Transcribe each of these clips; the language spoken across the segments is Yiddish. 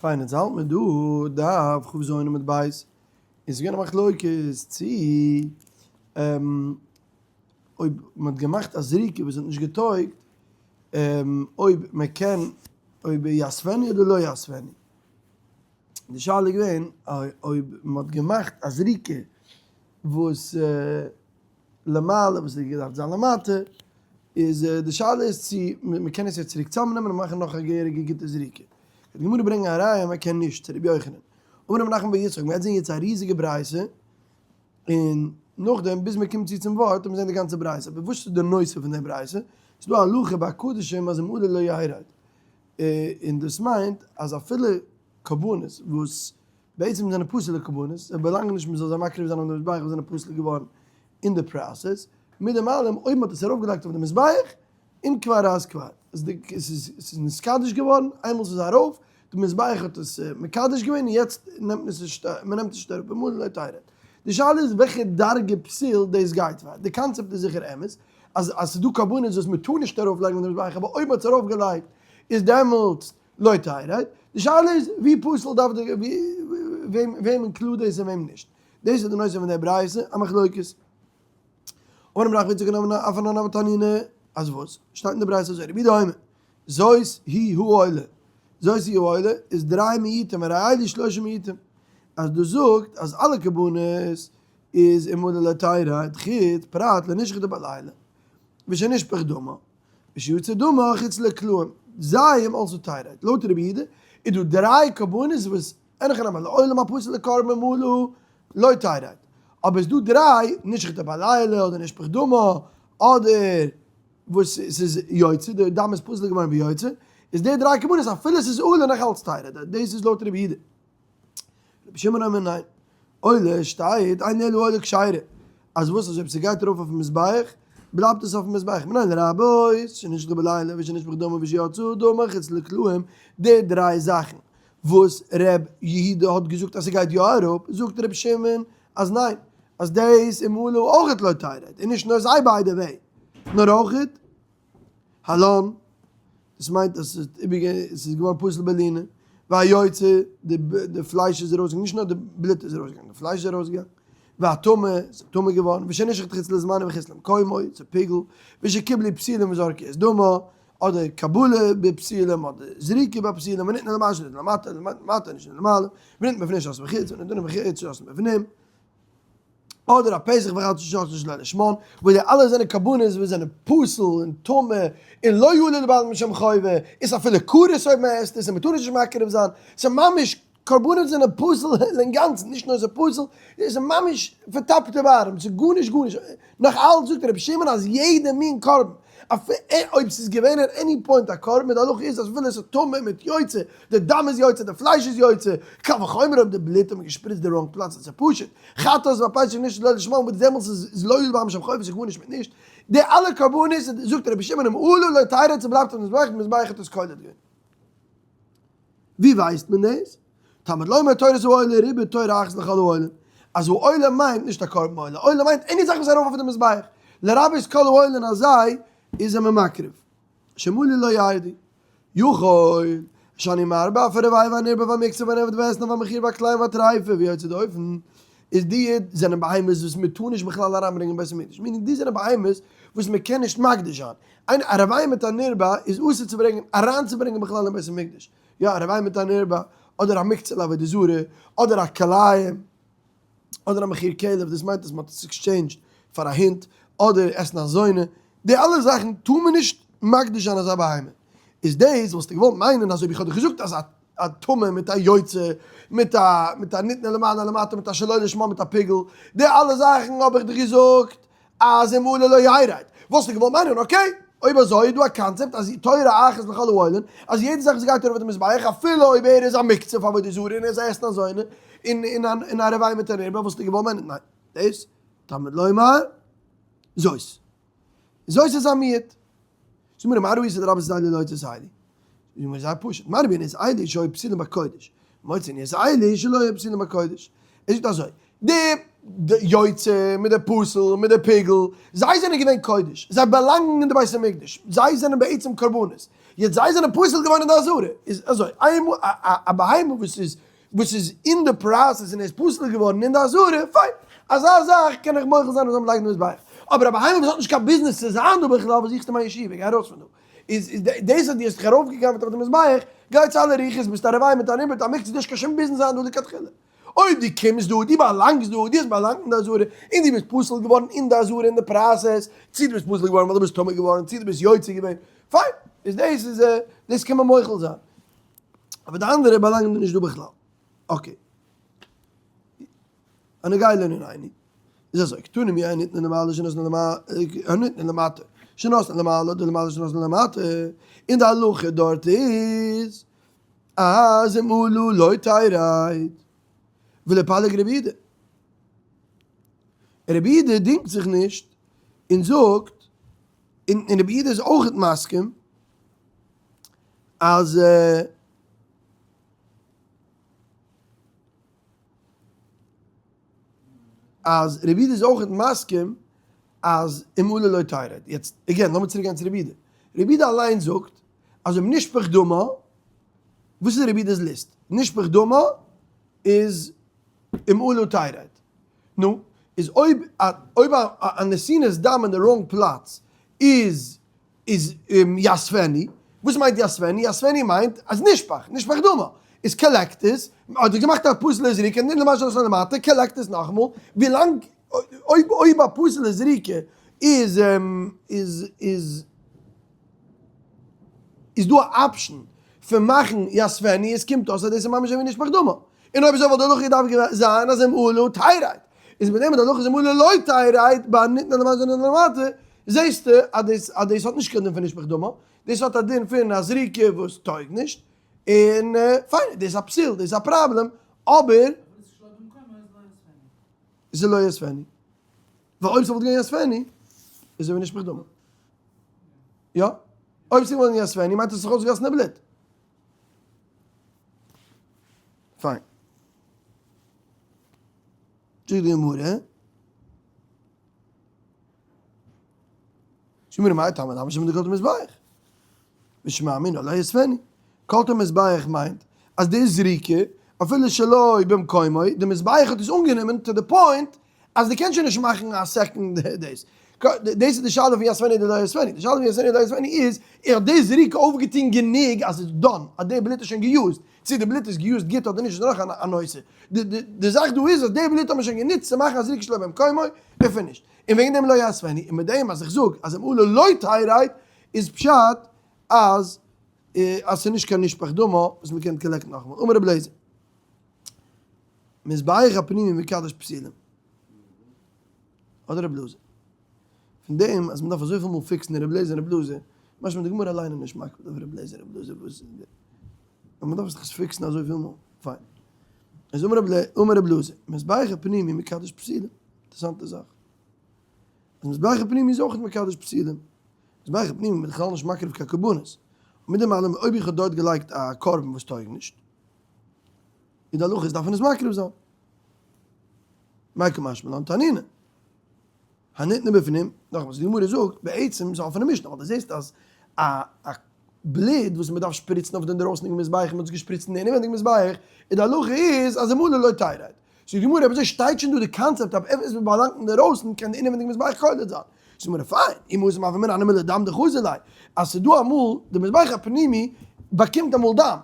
פיין יעצט האלט מען דא דף כ"ז עמוד ב', און ס'איז געווען א מחלוקת צי אויב מ'האט געמאכט א זריקה וואס האט נישט געטויגט, אויב מ'קען אויב יאספנו אדער לא יאספנו. די שאלה איז געווען אויב מ'האט געמאכט א זריקה וואס למעלה וואס האט געדארפט זיין למטה, איז די שאלה איז צו מען קען עס יעצט צוריק צוזאמנעמען און מאכן נאך א געהעריגע גוטע זריקה. וועט די גמרא ברענגען א ראיה אז מען קען נישט, צו רבי יוחנן. אמר רב נחמן בר יצחק, מען וועט זען יעצט א ריזיגע ברייתא, און נאכדעם ביז מען קומט צו צום ווארט וועט מען זען די גאנצע ברייתא, אבער וואס איז די נושא פון די ברייתא? ס'איז דא א הלכה ביי קדשים אז אם עלה לא ירד, און דאס מיינט אז אפילו קרבנות וואס בעצם זענען פסול'ע קרבנות, זיי באלאנגען נישט מען זאל זיי מקריב זיין אויף די מזבח וואס זענען פסול געווארן אין די process, מיט דעם אלעם אויב מען האט עס ארויפגעלייגט אויף די מזבח, אם כבר אז כבר, עס איז נתקדש געווארן, איינמאל ס'איז ארויף, די מזבח האט עס מקדש געווען און יעצט נעמט מען עס נישט, מען נעמט עס נישט אראפ, אם עלה לא תרד. די שאלה איז וועלכע דרגה פסול דאס גייט פאר, די קאנצעפט איז זיכער אמת, אז אז ס'איז דא קרבנות וואס מען טאר נישט ארויפלייגן אויף די מזבח אבער אויב מען האט עס ארויפגעלייגט איז דעמאלטס לא תרד, די שאלה איז ווי פסול דארף די וועם וועם include דאס און וועם נישט, דאס איז די נושא פון די ברייתא, א מחלוקת. אמר רב נחמן יצחק אף אנן הוה תנינא, אז וואס? שטייט אין די ברייתא אזוי, רבי יהודה אומר, זאת היא העולה, זאת היא העולה איז דריי מיעוטים הרי אלו שלושה מיעוטים, אז דאס זאגט אז אלע קרבנות איז אם עלה לא תרד, חוץ פרט לנשחטה בלילה, ושנשפך דמה. ושיצא דמה חוץ לקלעים, זיי הם also תרד. לויט רבי יהודה איז דא דריי קרבנות וואס אין הכי נמי לעולם הפסול לקרבן אם עלה לא תרד. אבער איז דא דריי, נשחטה בלילה אדער נשפך דמה, אדער וואס ס'איז יוצא, די דם איז פסול געווארן ביוצא, איז די דריי קרבנות אפילו ס'איז עולה נאך אלץ תרד. דאס איז לויט רבי יהודה. רבי שמעון אומר ניין. עולה שטייט אין אלא עולה כשרה. אז וואס אז אויב ס'גייט ארויף אויפן מזבח בלייבט עס אויפן מזבח. מנין לרבות שנשחטה בלילה ושנשפך דמה ושיצא דמה חוץ לקלעים. די דריי זאכן וואס ר' יהודה האט געזאגט אז ס'גייט יא אראפ, זאגט רבי שמעון אז ניין. אז דאס אם עלה אויכעט לא תרד. און נישט נאר זיי by the way. נאר אויכעט הלן, דאס מיינט אז עס איז געווארן פסול בלינה, והיוצא, די פלייש איז ארויסגעגאנגען, נישט נאר די בלוט איז ארויסגעגאנגען, די פלייש איז ארויסגעגאנגען, והטמא, עס איז טמא געווארן, ושנשחט חוץ לזמנו וחוץ למקומו, עס איז פיגול, ושקיבלו פסולים וזרקו את דמה, אדער קבלה בפסולים, אדער זריקה בפסולים, וניתנה למעלה שניתנה למטה, למטה נישט למעלה, וניתנה בפנים שניתנה בחוץ, וניתנה בחוץ שניתנה בפנים. אדער א פסח וחצי שעה שלא לשמן, וואס די אלע זענען קרבנות וואס זענען פסול און טמא און לא יעלה לבעלים משום חובה, איז אפילו כרת אויב מען עסט עס און מען טאר עס נישט מקריב זיין, ס'איז ממש קרבנות וואס זענען פסול אינגאנצן, נישט נאר ס'איז פסול, עס איז ממש פון top to bottom, ס'איז גארנישט גארנישט, נאך אלץ זאגט רבי שמעון אז יעדע מין קרבן, אויב ס'איז געווען at any point א קרבן, די הלכה איז אז אפילו עס איז טמא מיט יוצא, די דם איז יוצא, די פלייש איז יוצא, קל וחומר אויב די בלוט האט מען געשפריצט די wrong פלאץ איז עס פשוט, חטאת והפסח נישט לא לשמה וואס דעמאלטס איז לא יעלה בעם שם חוב איז גארנישט מיט נישט, די אלע קרבנות זאגט רבי שמעון אם עלה לא תרד ס'בלייבט אויפן מזבח, די מזבח האט עס קולט געווען. ווי ווייסט מען דאס? תלמוד לומר תורת העולה ריבה תורה אחת לכל העולה, אז העולה מיינט נישט א קרבן עולה, עולה מיינט any זאך וואס איז ארויף אויף די מזבח, לרבות כל העולה און אזי איז ער ממקריב. שאם עלו לא ירדו. יכול שאני מרבה אף הרבעי והנרבע והמקצה והנעבד והאתנן והמחיר והכלאים והטריפה ויוצא דופן, איז די זענען בהמות וואס מען טאר נישט בכלל אריינברענגען אין בית המקדש, meaning די זענען בהמות וואס מען קען נישט מקדיש זיין, איין א רבעי מיט א נרבע איז אסור צו ברענגען אריינצוברענגען בכלל אין בית המקדש, יא א רבעי מיט א נרבע, אדער א מוקצה לעבודה זרה, אדער א כלאים, אדער א מחיר כלב, דאס מיינט אז מען האט עס exchanged פאר א הונט, אדער אתנן זונה, די אלע זאכן טאר מען נישט מקדיש זיין אזא בהמה, איז דאס וואלסטו געוואלט מיינען אז אויב איך האב דיך געזאגט אז א טמא מיט א יוצא, מיט א מיט א ניתנה למעלה למטה, מיט א שלא לשמה, מיט א פיגול, די אלע זאכן האב איך דיך געזאגט אז אם עלה לא ירד, וואלסטו געוואלט מיינען okay, אויב אזוי איז דא א קאנצעפט אז תורה אחת לכל העולין, אז יעדע זאך וואס גייט ארויף אויף די מזבח אפילו אויב ער איז א מוקצה פאר עבודה זרה און ער איז א אתנן זונה און און א רבעי מיט א נרבע וואלסטו געוואלט מיינען ניין דאס תלמוד לומר זאת זאת איז א מיעוט. זאג מיר מה ראית דרבות את אלו להוציא את אלו? זאג מיר זייער פשוט מרבין את אלו שהיו פסולים בקודש מוציא את אלו שלא היו פסולים בקודש ער זאגט אזוי די. די יוצא מיט די פסול מיט די פיגול, זיי זענען געווען קודש, זיי באלאנגן אין די בית המקדש, זיי זענען בעצם קרבנות, יעצט זיי זענען פסול געווארן אין די עזרה, איז אזוי, איינמאל א בהמה וואס איז וואס איז אין די process און ער איז פסול געווארן אין די עזרה, פיין, אזא זאך קען איך מוחל זיין אז זאל מען לייגן אין מזבח, אבער א בהמה וואס האט נישט קיין ביזנעס צו זיין דא בכלל, וואס זוכסטו מיין ישיבה, גיי ארויס פון דא. איז דאס אז דו האסט דיך ארויפגעגנב'ט אויף די מזבח, גיי צו אלע רוחות, ביסט א רבי מיט אן איבער, א מקצוע, דו האסט קיין שום ביזנעס זיין דא לכתחילה. אויב דו קומסט דא, דו באלאנגסט דא, דו האסט באלאנגט אין די עזרה, און דו ביסט פסול געווארן אין די עזרה אין די process, צי דו ביסט פסול געווארן ווייל דו ביסט טמא געווארן, צי דו ביסט יוצא געווען, פיין, איז דאס איז דאס קען מען מוחל זיין. אבער די אנדערע באלאנגען נישט דא בכלל. okay. הנוגע לענינינו, איז אזוי, קתני מי הניתנה למעלה שנתנה למטה, הניתנה למטה, שנתנה למעלה, אדער למעלה שנתנה למטה, און די הלכה דארט איז אז אם עלה לא תרד ולא פליג רבי יהודה. רבי יהודה דינגט זיך נישט און זאגט, און רבי יהודה איז אויכעט מסכים אז. אז רבי יהודה איז אויכעט מסכים אז אם עלה לא תרד. יעצט, again, לאמיר צוריק גיין צו רבי יהודה. רבי יהודה אליין זאגט אז אויב נשפך דמה, וואס איז רבי יהודה'ס ליסט? נשפך דמה איז אם עלה תרד. נו, איז אויב אויב א נתינת דם אין די wrong פלאץ איז איז יאספנו, וואס מיינט יאספנו? יאספנו מיינט אז נשפך, נשפך דמה, איז collect עס, האט ער געמאכט א פסול'ע זריקה, ניט למשל אזוי למטה, collect עס נאכאמאל, ווילאנג, אויב אויב א פסול'ע זריקה איז איז איז איז דא א option פון מאכן יאספנו, עס קומט אויס אז דאס איז ממש אזוי ווי נשפך דמה. און אויב אזוי וואלט די הלכה געדארפט זיין אז אם עלה תרד, איז מיט דעם אז די הלכה איז אם עלה לא תרד ביי ניתנה למעלה ניתנה למטה, זעסטו אז דאס אז דאס האט נישט קיין דין פון נשפך דמה, דאס האט א דין פון א זריקה וואס טויג נישט, און פיין, דאס איז א פסול, דאס איז א פראבלעם, אבער איז לא יאספנו, ווייל אויב ס'וואלט געווען יאספנו איז אזוי ווי נשפך דמה, יא? אויב ס'וואלט געווען יאספנו מיינט עס זיך אויסגעגאסן די בלוט. פיין. זאגט די גמרא. זאגט די גמרא מאי טעמא למה משום דקולטי מזבח. ושמע מינה לא יאספנו. קולטי מזבח מיינט אז די זריקה אפילו שלא במקומו, די מזבח האט עס אנגענומען to the point אז דו קענסט שוין נישט מאכן א second דאס. דאס איז די שאלה פון יאספנו אדער לא יאספנו. די שאלה פון יאספנו אדער לא יאספנו איז, האט די זריקה אויפגעטון גענוג אז ס'איז done, אז די בלוט איז שוין געיוזט. צו די בלוט איז געיוזט גוט אדער נישט איז נאך א נושא. די זאך דא איז אז די בלוט האט מען שוין גענוצט צו מאכן א זריקה שלא במקומו, און פינישט. און וועגן דעם לא יאספנו. און מיט דעם אז איך זאג אז אם עלה לא תרד איז פשט אז אז ס'איז נישט קיין נשפך דמה וואס מ'קען collect ן נאכאמאל. אמר רבי אליעזר. מזבח הפנימי מקדש פסולים. אדער רב אלעזר. פון דעם אז מ'דארף אזויפיל מאל fix ן רב אליעזר און רב אלעזר, משמע די גמרא אליין איז נישט מקפיד אויף רב אליעזר רב אלעזר וואס אז מ'דארף זיך עס fix ן אזויפיל מאל. פיין. איז אמר רב אלעזר, מזבח הפנימי מקדש פסולים. אינטערעסאנטע זאך. אז מזבח הפנימי איז אויך מקדש פסולים. מזבח הפנימי איז בכלל נישט מקריב קיין קרבנות. און מיט דעם אלעם אויב איך האב דארט געלייגט א קרבן וואס טויג נישט, איז די הלכה איז דארף מען עס מקריב זיין. מאי קא משמע לן תנינא. הניתנה בפנים, נאכאמאל, די גמרא זאגט בעצם איז א אפענע משנה, ווייל דו זעסט אז א א בלוט וואס מען דארף שפריצן אויף די אינדערויסענדיגע מזבח און מען האט עס געשפריצט אין די אינעווענדיגע מזבח, איז די הלכה איז אז אם עלה לא תרד. זאגט די גמרא, אויב אזוי שטייט שוין דא די קאנצעפט אז עפעס וואס באלאנגט אינדערויסן קען די אינעווענדיגע מזבח קולט זיין. זאגט די גמרא, פיין, אי התם הוה אמינא הני מילי דם דחזי ליה, אז ס'איז דא אמאל די מזבח הפנימי באקומט אמאל דם,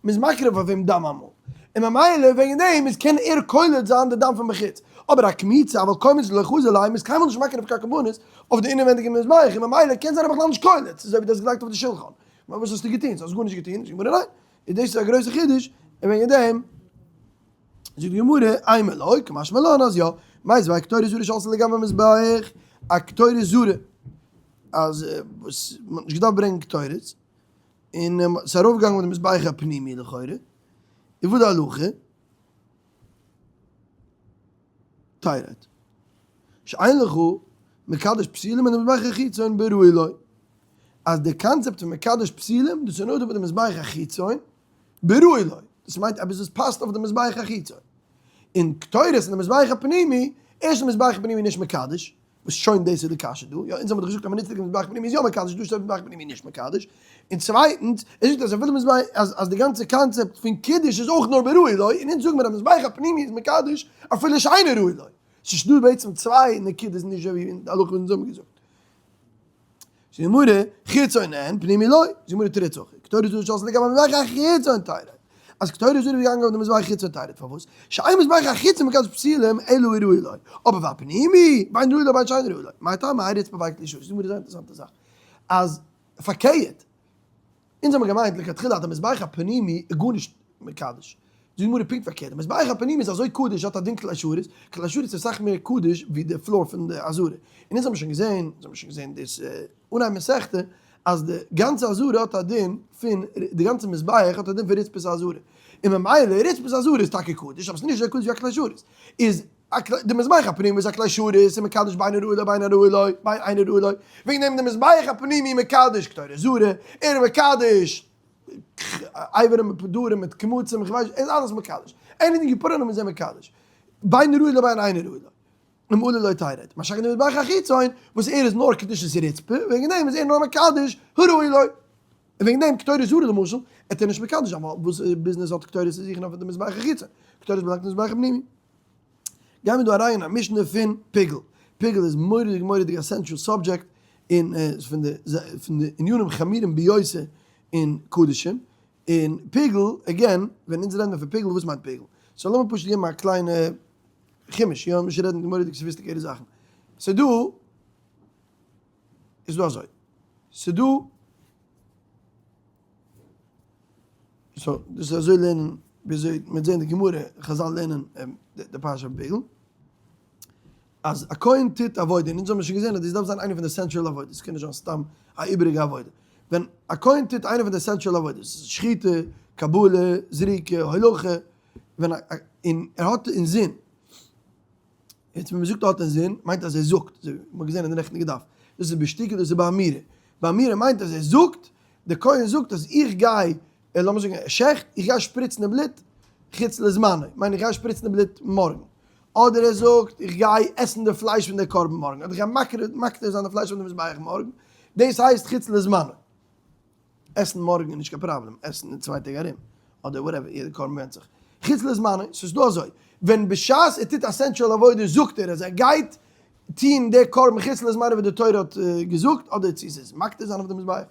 מ'איז מקריב אויף אים דם אמאל, און ממילא וועגן דעם איז קען ער קולט זיין די דם פון בחוץ, אבער א קמיצה אבל קומץ דלא חזי ליה, מ'איז קיינמאל נישט מקריב קיין קרבנות אויף די אינעווענדיגע מזבח, און ממילא קען זיין ער בכלל נישט קולט, ס'איז אזוי ווי דו האסט געלייגט אויף די שולחן, וואס האסטו געטון? האסט גארנישט געטון? זאגט די גמרא ניין, איז דאס איז א גרויסע חידוש, און וועגן דעם זאגט די גמרא, אימא לא, קא משמע לן אז יא, מיתיבי קטורת זרה שעלתה לגבי מזבח, א קטורת זרה, אז וואס מ'האט נישט געדארפט ברענגען קטורת, און ס'איז ארויפגעגאנגען מיט די מזבח הפנימי לכאורה, איז וואס די הלכה? תרד. שאין לך מקדש פסולים מן המזבח החיצון בראוי לו. אז די קאנצעפט פון מקדש פסולים, דאס איז נאר דא ביי די מזבח החיצון, בראוי לו. דאס מיינט עפעס וואס פאסט אויף די מזבח החיצון. און קטורת אין די מזבח הפנימי. ערשטנס מזבח פנימי נישט מקדש, וואס שוין דאס איז די קשיא דא, יא אונז האבן דאך געזאגט אז מ'נוצט די מזבח פנימי איז יא מקדש, דא שטייט מזבח פנימי נישט מקדש, און צווייטנס, ער זאגט אז אפילו מזבח אז אז די גאנצע קאנצעפט פון קידוש איז אויך נאר בראוי לו, און אונז זאגן מיר אז מזבח הפנימי איז מקדש אפילו שאינו ראוי לו. ס'איז דא בעצם צוויי נקודות נישט אזוי ווי אין די הלכה וואס אונז האבן געזאגט. זאגט די גמרא, חיצון אין, פנימי לא. זאגט די גמרא תריץ הכי, קטורת זרה שעשתה לגבי מזבח החיצון תרד. אז קטורת זרה איז געגאנגען אויף די מזבח החיצון תרד, פארוואס? שאין מזבח החיצון מקדש פסולים אלא הראוי לו. אבער והפנימי, בין ראוי לו בין שאינו ראוי לו. מאי טעמא האי רצפה והאי כלי שרת. זאגט די גמרא זייער אינטערעסאנטע זאך, אז פארקערט, אונז האבן געמיינט לכתחילה אז די מזבח הפנימי איז גארנישט מקדש, זאגט די גמרא פונקט פארקערט, די מזבח הפנימי איז אזוי קדוש האט א דין כלי שרת, כלי שרת איז אסאך מער קדוש ווי די floor פון די עזרה, און אונז האבן שוין געזען, אונז האבן שוין געזען דאס אנהייב מסכתא, אז די גאנצע עזרה האט א דין פון, די גאנצע מזבח האט א דין פון רצפת העזרה, און ממילא רצפת העזרה איז טאקע קדוש אבער ס'איז נישט אזוי קדוש ווי א כלי שרת, איז די מזבח הפנימי איז א כלי שרת איז מקדש בין הראוי לו בין הראוי לו בין אינו ראוי לו, וועגן דעם די מזבח הפנימי מקדש קטורת זרה, ער איז מקדש אברים מיט פדרים מיט קמצים איך ווייס ער איז אלעס מקדש, anything you put on אים איז ער מקדש, בין ראוי לו בין אינו ראוי לו, אם עלה לא תרד, משא כ די מזבח החיצון וואס ער איז נאר קדושת רצפה וועגן דעם איז ער נאר מקדש הראוי לו. און וועגן דעם קטורת זרה למשל, עט ער נישט מקדש זיין, ווייל וואס ביזנעס האט קטורת צו זוכן אויף די מזבח החיצון? קטורת באלאנגט אין מזבח הפנימי. גייען מיר דא אריין אין א משנה פון פיגול. פיגול איז מורא'דיג מורא'דיג א essential subject, און פון די פון די ענינים חמורים ביותר אין קדשים. און פיגול, again, ווען אונז רעדן מיר פון פיגול, וואס מיינט פיגול? so לאמיר פשוט געבן א קליינע חומש, יא, נישט רעדן מורא'דיג sophisticated זאכן. ס'דא. איז דא אזוי, ס'דא, so דאס איז אזוי לערנען וויאזוי מ'וועט זען די גמרא, חזל לערנען די פרשה פיגול, אז א כהן טוט עבודה, און אונז האבן שוין געזען אז דאס דארף זיין איינע פון די essential עבודות, ס'קען נישט זיין סתם א איבעריגע עבודה, ווען א כהן טוט איינע פון די essential עבודות, שחיטה, קבלה, זריקה, הולכה, ווען א, און ער האט אינזין, יעצט ווען מ'זאגט האט אינזין, מיינט אז ער זאגט, אזוי ווי מ'האט געזען אין די נעכטיגע דף, דאס איז בשתיקה דאס איז באמירה, באמירה מיינט אז ער זאגט, דער כהן זאגט אז איך גיי, לאמיר זאגן ער שעכט, איך גיי שפריצן די בלוט חוץ לזמנו, מיין איך גיי שפריצן די בלוט מארגן, אדער ער זאגט איך גיי עסן די פלייש פון די קרבן מארגן, אדער איך גיי מקטיר זיין די פלייש פון די מזבח מארגן, דאס הייסט חוץ לזמנו. עסן מארגן איז נישט קיין פראבלעם, עסן אין צוויי טעג ארום, אדער whatever, יעדע קרבן ווענדט זיך. חוץ לזמנו, ס'איז דא אזוי, ווען בשעת ער טוט א essential עבודה זאגט ער אז ער גייט טון די קרבן חוץ לזמנו ווי די תורה האט געזאגט, אדער צו ס'איז מקטיר זיין אויף די מזבח.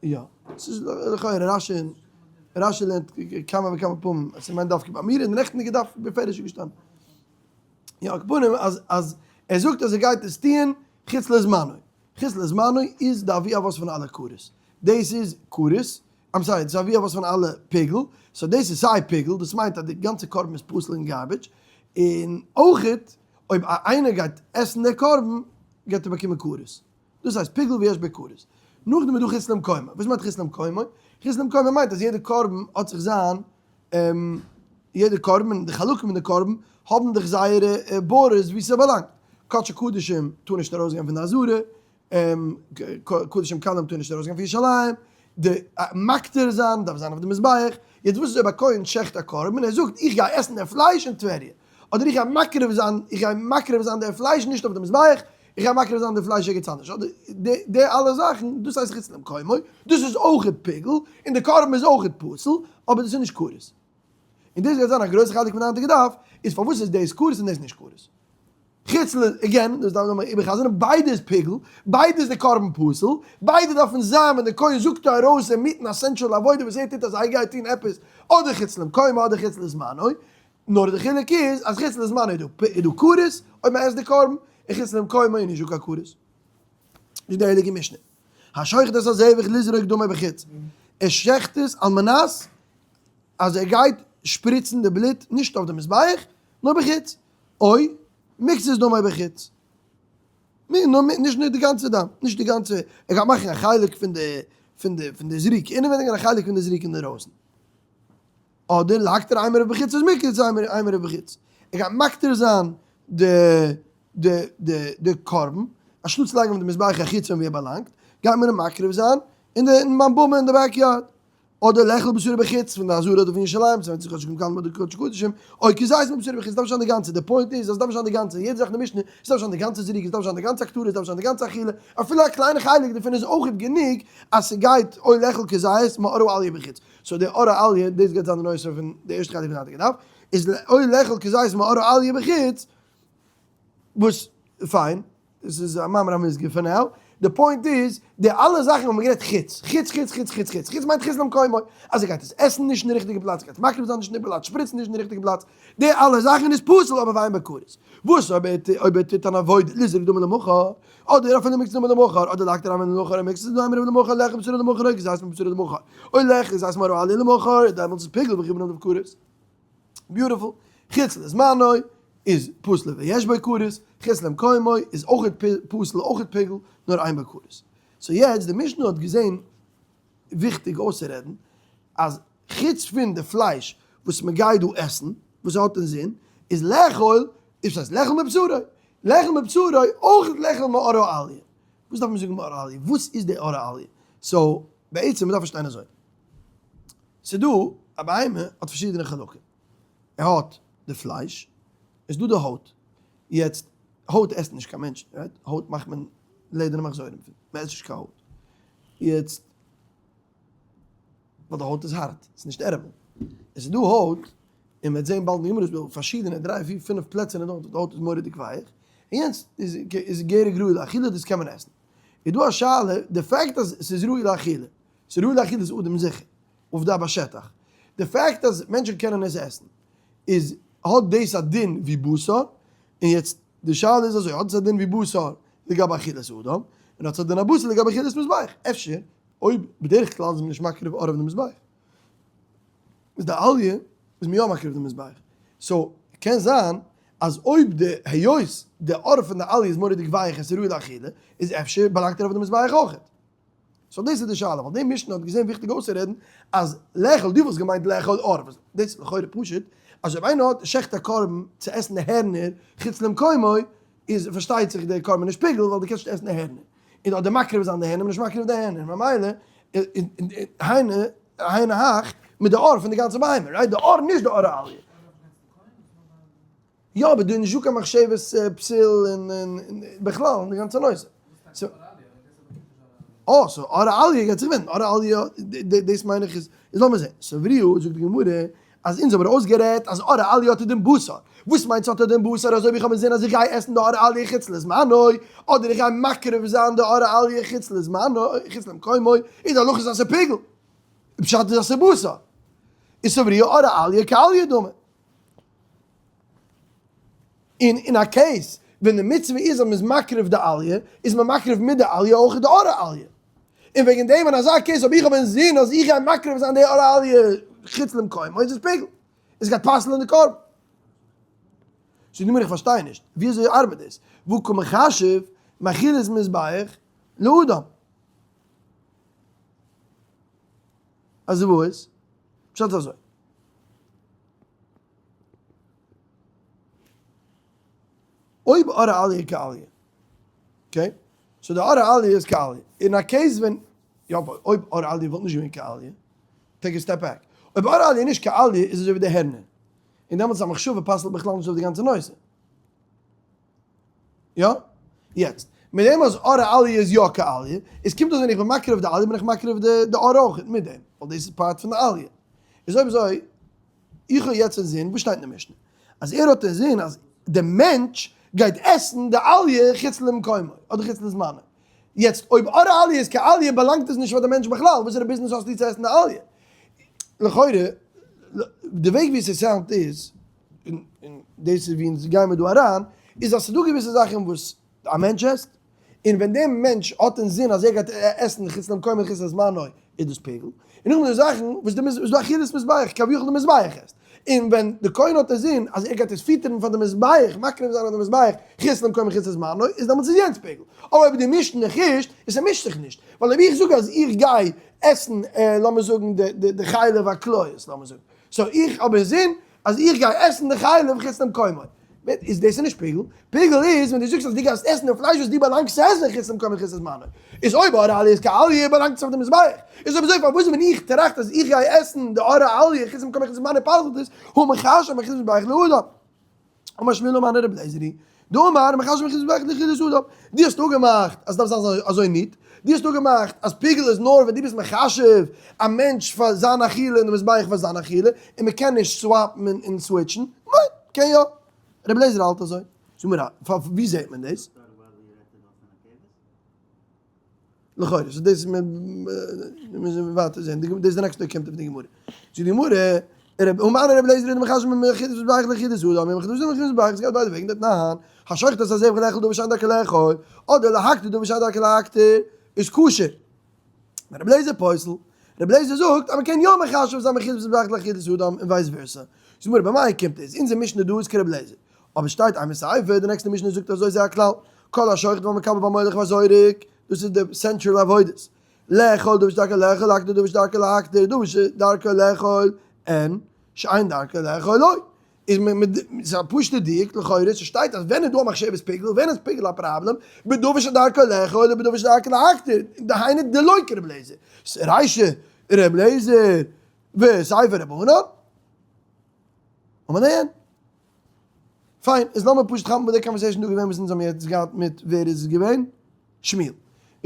יא, ס'איז לכאורה רשי, רשי לערנט כמה וכמה פעמים אז ס'מיינט דווקא ביי מיר, אין די נעכטיגע דף בפירוש איז געשטאנען. יא, על כל פנים אז אז ער זאגט אז ער גייט עס טוען חוץ לזמנו. חוץ לזמנו איז די אבי אבות פון אלע כרת. דאס איז כרת, I'm sorry, דאס איז אבי אבות פון אלע פיגול, so דאס איז סיי פיגול, דאס מיינט אז די גאנצע קרבן איז פסול און garbage, און אויכעט אויב איינער גייט עסן די קרבן גייט ער באקומען כרת. דאס הייסט פיגול ויש בו כרת. נאכדעם איז דא חוץ למקומו. וואס מיינט חוץ למקומו? חוץ למקומו מיינט אז יעדע קרבן האט זיך זיין יעדע קרבן און די חלקים פון די קרבן האבן דאך זייערע borders וואו ס'באלאנגט. קדשי קדשים טאר נישט ארויסגיין פון די עזרה, קדשים קלים טאר נישט ארויסגיין פון ירושלים, די מקטיר זיין דארף זיין אויף די מזבח. יעצט וואס איז אויב א כהן שעכט א קרבן און ער זאגט איך גיי עסן די פלייש אין טבריה, אדער איך גיי מקריב זיין, איך גיי מקריב זיין די פלייש נישט אויף די מזבח, איך גיי מקריב זיין די פלייש ערגעץ אנדערש, אדער די אלע זאכן, דאס הייסט חוץ למקומו, דאס איז אויכעט פיגול, און די קרבן איז אויכעט פסול, אבער דאס איז נישט כרת. און דאס גייט זיין א גרויסע חלק פון די היינטיגע דף, איז פארוואס איז דאס כרת און דאס נישט כרת. חוץ ל, again, דאס דארף מען איבערחזר'ן, ביידע איז פיגול, ביידע איז די קרבן פסול, ביידע דארפן זיין ווען די כהן זאגט ארויס אינמיטן א essential עבודה וואס ער טוט אז ער גייט טון עפעס אדער חוץ למקומו אדער חוץ לזמנו, נאר די חילוק איז אז חוץ לזמנו איז דא איז דא כרת אויב מען עסט די קרבן, און חוץ למקומו איז נישט דא קיין כרת. זאגט די הייליגע משנה, השוחט את הזבח לזרוק דמו בחוץ, ער שעכט עס על מנת אז ער גייט שפריצן די בלוט נישט אויף די מזבח נאר בחוץ, או מקצת דמו בחוץ, נישט די גאנצע דם, נישט די גאנצע, ער גייט מאכן א חלק פון די פון די פון די זריקה אינעווייניג און א חלק פון די זריקה אינדערויסן. אדער להקטיר אימורו בחוץ איז מקצת אימורו בחוץ, ער גייט מקטיר זיין די די די די קרבן, אנשטאט צו לייגן אויף די מזבח החיצון ווי ער באלאנגט, גייט מען אים מקריב זיין אין די אין ביים במה אין די backyard. אדער לאכול בשרו בחוץ פון די עזרה אדער פון ירושלים, ס'ווענדט זיך כאטש קודם כל די קודש קדשים, או כזית מבשרו בחוץ, ס'דארף נישט זיין די גאנצע, די point איז אז ס'דארף נישט זיין די גאנצע, יעדע זאך אין די משנה, ס'דארף נישט זיין די גאנצע זריקה, ס'דארף נישט זיין די גאנצע הקטרה, ס'דארף נישט זיין די גאנצע אכילה, אפילו א קליינע חלק דערפון איז אויכעט גענוג אז ס'גייט או לאכול כזית מעור העליה בחוץ. so די עור העליה, דאס גייט זיין די נושא פון די ערשטע חלק פון די היינטיגע דף, איז או לאכול כזית מעור העליה בחוץ, וואס פיין, עס איז א מאמר המוסגר for now, די point איז, די אלע זאכן האבן מיר גערעדט חוץ, חוץ חוץ חוץ חוץ חוץ, חוץ מיינט חוץ למקומו, אז ער גייט עס עסן נישט אין די ריכטיגע פלאץ, ער גייט עס מקריב זיין נישט אין די פלאץ, שפריצן נישט אין די ריכטיגע פלאץ, די אלע זאכן איז פסול אבער ואין בו כרת. וואס אויב ער אויב ער טוט אן עבודה לזרוק דמים למחר, אדער אפילו מקצת דמים למחר, אדער להקטיר אימורין למחר, און מקצת אימורין למחר, לאכול בשרו למחר, או כזית מבשרו למחר, או לאכול כזית מעור העליה למחר, דעמאלטס איז פיגול וחייבין עליו כרת. beautiful. חוץ לזמנו איז פסול ויש בו כרת, חוץ למקומו איז אויך פסול אויך פיגול, נאר אין בו כרת. so יעצט די משנה האט געזען וויכטיג אויסצורעדן אז חוץ פון די פלייש וואס מען גייט דא עסן, וואס האט אין זין, איז לאכול, איז וואס הייסט לאכול מבשרו, לאכול מבשרו אויך לאכול מעור העליה. וואס דארף מען זאגן מעור העליה? וואס איז די עור העליה? so בעצם מען דארף פארשטיין אזוי. ס'דא א בהמה האט פארשידענע חלקים, ער האט די פלייש, עס איז דא די הויט, יעצט הויט עסט נישט קיין מענטש, right? הויט מאכט מען לעדערנע מחזורים פון, מען עסט נישט קיין הויט, יעצט ווייל די הויט איז הארט, ס'איז נישט edible, עס איז דא הויט, און מ'וועט זען באלד אין די גמרא איז דא פארשידענע דריי פיר פינף פלעצער אין די הויט וואס די הויט איז מורא'דיג ווייך, און יענץ איז איז געהעריג ראוי לאכילה דאס קען מען עסן, איז דא א שאלה, די fact אז ס'איז ראוי לאכילה, ס'איז ראוי לאכילת אדם זיכער, עובדה בשטח. די fact אז מענטשן קענען עס עסן איז האט דאס א דין ווי בשר, און יעצט די שאלה איז אזוי, האט עס א דין ווי בשר לגבי אכילת אדם, און האט עס א דין הבשר לגבי אכילת מזבח? אפשר אויב בדרך כלל איז מען נישט מקריב עור אויף די מזבח, איז די עליה איז מען יא מקריב די מזבח, so קען זיין אז אויב די היות די עור פון די עליה איז מורא'דיג ווייך און ס'איז ראוי לאכילה, איז אפשר באלאנגט ער אויף די מזבח אויכעט. so דאס איז די שאלה, ווייל די משנה האט געזען וויכטיג אויסצורעדן אז לאכול, דו וואלסט געמיינט לאכול עור, וואס דאס איז לכאורה פשוט, אז אויב איינער האט שעכט א קרבן צו עסן די הערנער חוץ למקומו, איז פארשטייט זיך די קרבן נישט פיגול ווייל דו קענסט נישט עסן די הערנער, און אדער מקריב זיין די הערנער, נישט מקריב די הערנער, ממילא היינו היינו הך מיט די עור פון די גאנצע בהמה, right? די עור נישט די עור העליה. יא אבער דא איז נישטא קיין מחשבת פסול און בכלל אין די גאנצע נושא. אה so עור העליה גייט זיך ווענדן, עור העליה דאס מיין איך איז לאמיר זען, סברוה זאגט די גמרא אז אונז האבן אויסגערעדט אז עור העליה האט דין בשר, וואס מיינט ס'האט דין בשר אזוי ווי איך האב אינזין אז איך גיי עסן די עור העליה חוץ לזמנו, אדער איך גיי מקריב זיין די עור העליה חוץ לזמנו חוץ למקומו, איז די הלכה איז אז ס'פיגול, פשט איז אז ס'בשר, איז סברוה עור העליה כעליה דמי. און אין א case ווען די מצוה איז אז מ'איז מקריב די עליה, איז מען מקריב מיט די עליה אויך די עור העליה. און וועגן דעם אין אזא case אויב איך האב אינזין אז איך גיי מקריב זיין די עור העליה חוץ למקומו איז עס פיגול. עס גייט פסל'ען די קרבן. זאגט די גמרא איך פארשטיי נישט, ווי אזוי ארבעט דאס? והא קא מחשב מאכילת מזבח לאדם. אז וואס? פשט אזוי. אויב עור העליה כעליה, okay? so די עור העליה איז כעליה. אין א case ווען, יא אבער אויב עור העליה וואלט נישט געווען כעליה, take a step back. אויב עור העליה איז נישט כעליה איז אזוי ווי די הערנער. און דעמאלטס איז א מחשבה פסל'ט בכלל נישט אויף די גאנצע נושא. יא? יעצט, מיט דעם אז עור העליה איז יא כעליה, איז קומט אויס ווען איך בין מקריב די עליה בין איך מקריב די עור אויך מיט דעם, ווייל דאס איז part פון די עליה. איז אויב אזוי, איך האב יעצט אינזין, וואס שטייט אין די משנה? אז ער האט אינזין אז די מענטש גייט עסן די עליה חוץ למקומו, אדער חוץ לזמנו. יעצט אויב עור העליה איז כעליה באלאנגט עס נישט פאר די מענטש בכלל, וואסערע ביזנעס האסטו צו עסן די עליה? לכאורה, די וועג ווי עס sound ט איז, און דאס איז ווי אונז גיימער דא אריין, איז אז ס'דא געוויסע זאכן וואס א מענטש עסט, און ווען דער מענטש האט אין זין אז ער גייט עסן חוץ למקומו און חוץ לזמנו איז דאס פיגול, און נאכדעם איז דא זאכן וואס די איז דא אכילת מזבח, כביכול די מזבח עסט, און ווען די כהן האט אין זין אז ער גייט עס פיטערן פאר די מזבח, מקריב זיין אויף די מזבח, חוץ למקומו און חוץ לזמנו, איז דעמאלטס איז יענץ פיגול. אבער אויב דו מישט נישט, איז ס'מישט זיך נישט, ווייל אויב איך זאג אז איך גיי עסן לאמיר זאגן די חלב הכליות לאמיר זאגן, so איך האב אינזין אז איך גיי עסן די חלב חוץ למקומו. איז דאס איז נישט פיגול, פיגול איז ווען דו זאגסט אז דו גייסט עסן די פלייש וואס דו באלאנגסט צו עסן חוץ למקומו חוץ לזמנו, איז אויב עור האליה איז כעליה באלאנגט עס אויף די מזבח, איז אויב אזוי פארוואס ווען איך טראכט אז איך גיי עסן די עור האליה חוץ למקומו חוץ לזמנו פסל'ט עס, הא מחשב מחוץ למזבח לאדם. אמר שמואל אמר רבי אליעזר, דאמר מחשב מחוץ למזבח לאכילת אדם, דו האסט אפגעמאכט אז ס'דארף זיין אזוי ניט, דו האסט אפגעמאכט אז פיגול איז נאר ווען דו ביסט מחשב א מענטש פאר זיין אכילה און די מזבח פאר זיין אכילה, און מ'קען נישט swap ן און switch ן, ניין, קען יא. רבי אליעזר האלט אזוי. זאג מיר, ווי זעט מען דאס? לכאורה, so דאס מוז מען ווייטער זען, דאס איז די נעקסטע קומט אויף די גמרא. זאגט די גמרא, ומני רבי אליעזר היא דמחשב מאכילת מזבח לאכילת אדם, און מחשב מאכילת מזבח, עס גייט ביידע וועגן, דתנן, השוחט את הזבח לאכול דבר שאין דרכו לאכול, אדער להקטיר דבר שאין דרכו להקטיר, איז כשר. רבי אליעזר פוסל, רבי אליעזר זאגט אז מען קען יא מחשב זיין מאכילת מזבח לאכילת אדם און vice versa. זאגט די גמרא, במאי קומט עס, אונזער משנה דא איז כרבי אליעזר. אבער שטייט אימא סיפא, די נעקסטע משנה זאגט אזוי זה הכלל, כל השוחט והמקבל והמוליך והזורק, דאס איז די central עבודות, לאכול דבר שדרכו לאכול להקטיר דבר שדרכו להקטיר דבר שדרכו לאכול אין שאין דרכו לאכול לא, איז ס'איז א פשוטע דיוק לכאורה, ס'שטייט אז ווען איז דא א מחשבת פיגול, ווען איז פיגול א פראבלעם, בדבר שדרכו לאכול ובדבר שדרכו להקטיר, דהיינו דלא כר' אליעזר, רישא ר' אליעזר וסיפא רבנן, אמר אין. פיין, איז לאמיר פשוט כאפן וואס די conversation דא געווען וואס אונז האבן יעצט געהאט מיט ווער איז עס געווען? שמואל. און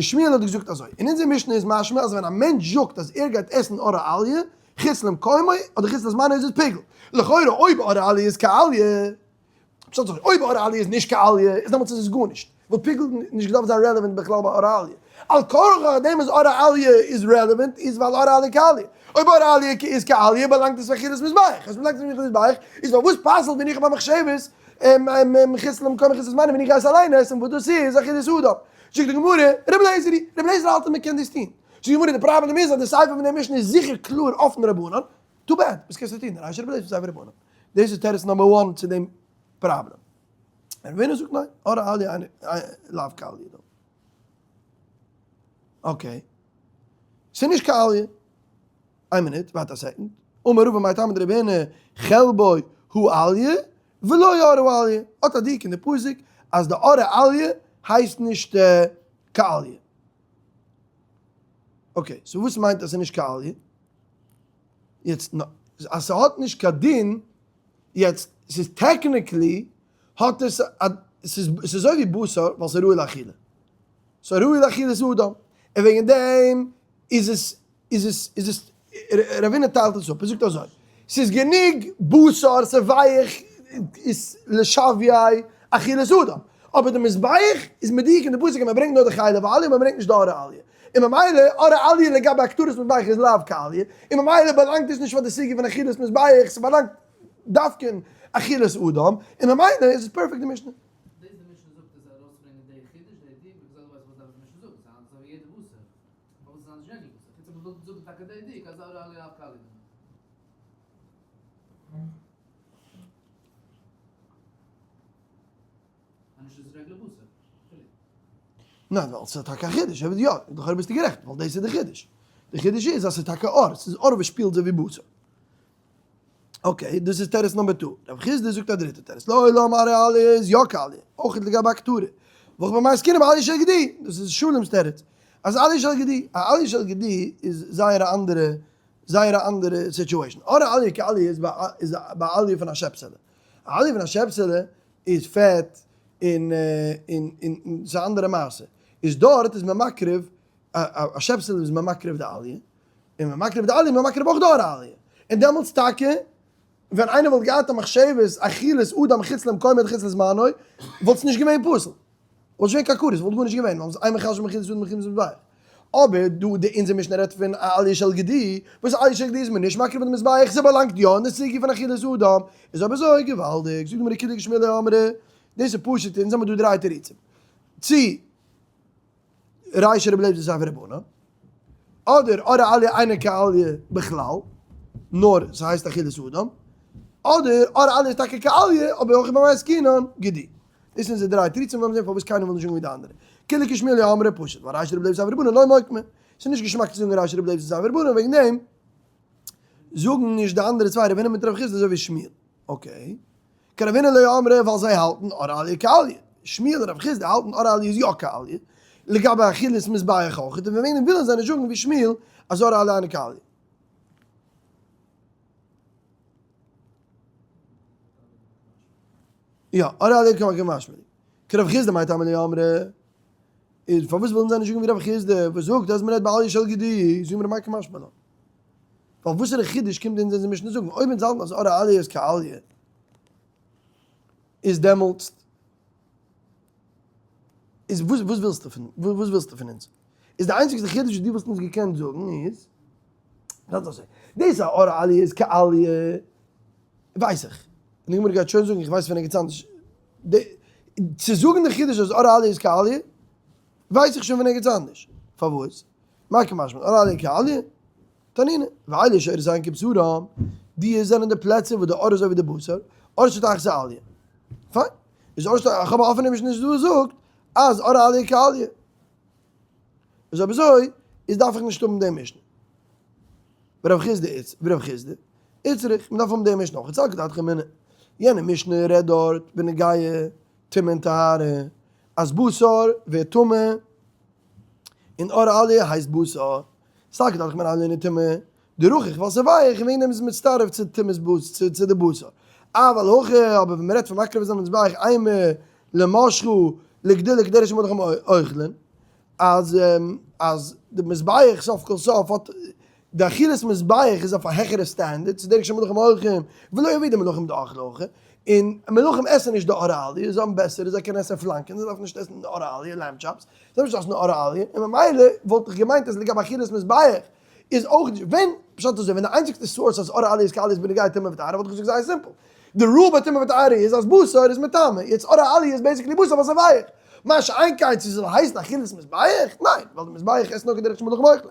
שמואל האט געזאגט אזוי, אין אונזער משנה איז משמע אז ווען א מענטש זאגט אז ער גייט עסן עור האליה, חוץ למקומו, אדער חוץ לזמנו איז עס פיגול. לכאורה אויב עור האליה איז כעליה, פשט אזוי, אויב עור האליה איז נישט כעליה, איז דעמאלטס איז עס גארנישט. וואלט פיגול נישט געדארפט זיין relevant בכלל ביי עור האליה. על כרחך דעם אז עור האליה איז relevant איז ווייל עור האליה כעליה. אויב עור האליה איז כעליה באלאנגט עס פאר אכילת מזבח. אז באלאנגט עס פאר אכילת מזבח איז פארוואס פסל'ט ווען איך האב א מחשבת מחוץ למקום מחוץ לזמנו ווען איך גיי עס אליין עסן וואס דאס איז אכילת אדם. זאגט די גמרא, רבי אליעזר היא, רבי אליעזר האלט אז מען קען דאס טון. זאגט די גמרא, די פראבלעם איז אז די סיפא פון די משנה איז זיכער קלאר אויפן רבנן, too bad, וואס קענסטו טון, רישא רבי אליעזר וסיפא רבנן. דאס איז תירוץ number one צו דעם פראבלעם. רב הונא זאגט ניין, עור האליה לאו כעליה דא. okay. ס'איז נישט כעליה. איין מינוט, ווארט א second. אמר רבא מאי טעמא דרב הונא חלבו הוא אליה ולא עור האליה. האט א דיוק אין די פסוק אז די עור האליה הייסט נישט כעליה. okay, so וואס מיינט אז ס'איז נישט כעליה? יעצט אז ס'האט נישט קיין דין יעצט ס'איז technically האט עס א ס'איז אזוי ווי בשר ווייל ס'איז ראוי לאכילה ס'איז ראוי לאכילת אדם און וועגן דעם איז עס איז עס איז עס רב הונא טיילט עס אפ ער זאגט אזוי ס'איז גענוג בשר ס'איז ווייך איז לשויי אכילת אדם אבער די מזבח איז מדויק אין די פסוק אז מ'ברענגט נאר די חלב האליה מ'ברענגט נישט די עור האליה און ממילא עור האליה לגבי הקטרת מזבח איז לאו כעליה, און ממילא באלאנגט עס נישט פאר די סוגיא פון אכילת מזבח, ס'באלאנגט דווקא אין אכילת אדם, און ממילא איז עס perfect די משנה. דאס די משנה זאגט איז ארויסברענגען די חידוש די דיוק because otherwise וואס דארף די משנה זאגן? ס'איז אזוי ווי יעדע בשר, פארוואס איז אנדערש יענע בשר? חוץ אויב מ'וויל זאגן טאקע די דיוק אז עור האליה לאו כעליה. ניין ווייל ס'איז טאקע א חידוש, אבער יא, לכאורה ביסטו גערעכט, ווייל דאס איז די חידוש. די חידוש איז אז ס'איז טאקע עור, ס'איז עור וואס שפילט אזוי ווי בשר. okay, דאס איז תירוץ number two. רב חסדא זאגט א דריטע תירוץ, לעולם עור האליה איז יא כעליה, אויך לגבי הקטרה. והכא במאי עסקינן באליה של גדי, דאס איז שלום'ס תירוץ. אז אליה של גדי, א אליה של גדי איז זייער א אנדערע, זייער א אנדערע situation. עור האליה כעליה איז ביי אליה פון א שעפסעלע. א אליה פון א שעפסעלע איז פעט און און און ס'איז א אנדערע מעשה. איז דארט איז מען מקריב א שעפסעלע איז מען מקריב די אליה, און מען מקריב די אליה מען מקריב אויך די עור האליה. און דעמאלטס טאקע ווען איינער וואלט געהאט א מחשבת אכילת אדם חוץ למקומו אדער חוץ לזמנו וואלט עס נישט געווען פסול. וואלט נישט געווען קיין כרת, וואלט גארנישט געווען, ווייל אין מחשב מחיצת אדם מחיצת מזבח. אבער דא די אונזער משנה רעדט פון א עליה של גדי, וואס א עליה של גדי איז מען נישט מקריב אין די מזבח, ס'באלאנגט יא אין די סוגיא פון אכילת אדם, איז אויב אזוי געוואלדיג, זאגט די גמרא כולהו כשמואל לא אמרי, דאס איז פשוט, אונז האמיר דא דריי תירוצים, צו רישא רבי אליעזר וסיפא רבנן, אדער עור האליה אינה כעליה בכלל, נאר ס'הייסט אכילת אדם, אדער עור האליה איז טאקע כעליה אבער הכא במאי עסקינן גדי. דאס זענען די דריי תירוצים לאמיר זען פארוואס קיינער וויל נישט זאגן ווי די אנדערע. כולהו כשמואל לא אמרי פשוט ווייל רישא רבי אליעזר וסיפא רבנן לא מוקמי. ס'איז נישט געשמאק צו זאגן רישא רבי אליעזר וסיפא רבנן וועגן דעם זאגן נישט די אנדערע צוויי רב הונא מיט רב חסדא אזוי ווי שמואל. okay. כרב הונא לא אמרי ווייל זיי האלטן עור האליה כאליה. שמואל און רב חסדא האלטן עור האליה איז יא כאליה. לגבי אכילת מזבח אויך, און וועגן דעם ווילן זיי נישט זאגן ווי שמואל אז עור האליה אינו כאליה. יא, עור האליה קא משמע לן. כרב חסדא מאי טעמא לא אמרי. איז פארוואס ווילן זיי נישט זאגן ווי רב חסדא וואס זאגט אז מ'רעדט באליה של גדי, זאגן מיר מאי קא משמע לן. ווייל וואסערע חידוש קומט אונז אונזער משנה זאגן? אויב אונז האלטן אז עור האליה איז כאליה, איז דעמאלטס איז וואס וואס ווילסטו פון וואס ווילסטו פון אונז? איז די איינציגסטע חידוש וואס דו וואלסט אונז געקענט זאגן איז זאגט אזוי, דאס אז עור האליה איז כאליה ווייס איך, און די גמרא גייט שוין זאגן איך ווייס פון ערגעץ אנדערש, צו זאגן די חידוש אז עור האליה איז כאליה ווייס איך שוין פון ערגעץ אנדערש, פארוואס? מאי קא משמע לן עור האליה כאליה? תנינא, ואלו שעורותיהן כבשרם, די זענען די פלעצער וואס די עור איז אזוי ווי די בשר, עור שתחת האליה. פיין. איז עור שתחת, איך האב א אפענע משנה וואס זאגט אז עור האליה כאליה. איז אויב אזוי, איז דארף איך נישט האבן די משנה. ורב חסדא איצ, ורב חסדא, איצטריך, מען דארף האבן די משנה אויך, סלקא דעתך אמינא. יענע משנה רעדט דארט בנוגע טומאה און טהרה, אז בשר ווערט טמא, און עור האליה הייסט בשר, סלקא דעתך אמינא אליה אינו טמא, דרכך ווייל ס'איז ווייך און וועגן דעם איז עס מצטרף צו טומאת בשר צו די בשר. אבל הכא, אבער ווען מ'רעדט פון מקריב זיין מזבח אימא למשכא לגדולה כדרך שמלכים אוכלין, אז אז די מזבח סוף כל סוף האט די אכילת מזבח איז אויף א העכערע סטענדערט צו דרך שמלכים אוכלים, ולא עבידי מלכים דאכלי הכי, און מלכים עסן נישט די עור האליה, זיי האבן בעסערע, זיי קענען עסן פלאנקען, זיי דארפן נישט עסן די עור האליה, lamb chops, זיי דארפן נישט עסן עור האליה, און ממילא וואלט איך געמיינט אז לגבי אכילת מזבח איז אויך נישט, ווען, פשט אזוי, ווען די איינציגסטע source אז עור האליה איז כאליה איז בנוגע טומאה וטהרה וואלט איך געזאגט זייער סימפל, די rule ביי טומאה וטהרה איז אז בשר איז מטמא, יעצט עור האליה איז basically בשר ווייל ס'איז ווייך, מה שאין כן צו ס'זאל הייסן אכילת מזבח, ניין, ווייל די מזבח עסט נאר כדרך שמלכים אוכלים.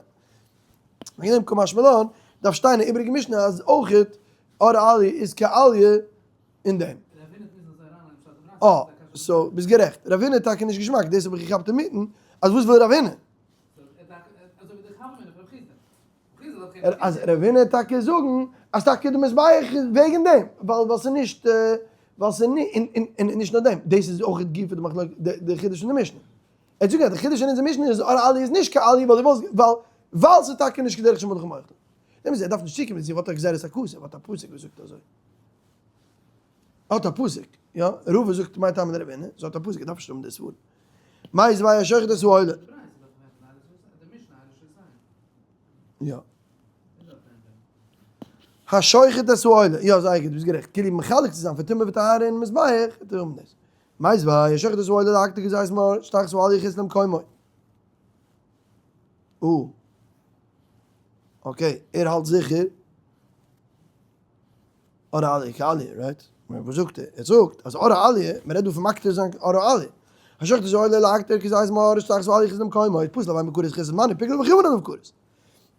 וועגן דעם קא משמע לן דארף שטיין אין איבעריגע משנה אז אויכעט עור האליה איז כאליה אין דעם. אה, so ביסט גערעכט, רב הונא איז טאקע נישט געשמאק, דאס האב איך געכאפט אינמיטן, אז וואס וויל רב הונא? אז רב הונא טאקע זאגן אז טאקע די מזבח איז וועגן דעם, ווייל ווייל ס'איז נישט ווייל ס'איז און נישט נאר דעם, דאס איז אויך גופא די מחלוקת די חידוש פון די משנה. ער זאגט אז די חידוש אין אונזער משנה איז עור האליה איז נישט כאליה ווייל ווייל ווייל ס'איז טאקע נישט כדרך שמלכים אוכלים. דעם איז ער דארף נישט צוקומען צו וואט א גזירת הכתוב, וואט א פסוק וואס זאגט אזוי. האט א פסוק, יא, רבא זאגט מאי טעמא דרב הונא, זי האט א פסוק, ער דארף נישט האבן די סברא. מיתיבי השוחט את העולה. יא. השוחט את העולה, יא זייער גוט, ביסט גערעכט, כאילו מחלק צו זיין פון טומאה וטהרה אין מזבח, האט ער האבן דאס. מיתיבי השוחט את העולה להקטיר כזית מעור שתחת האליה חוץ למקומו. או. okay, ער האלט זיכער. עור האליה כאליה, right? וואס זאגט ער? ער זאגט אז עור האליה, מען רעדט דא פון מקטיר זיין עור האליה. השוחט את העולה להקטיר כזית מעור שתחת האליה חוץ למקומו, איז פסול הוי מכרת חוץ לזמנו, פיגול וכיוון עליו כרת.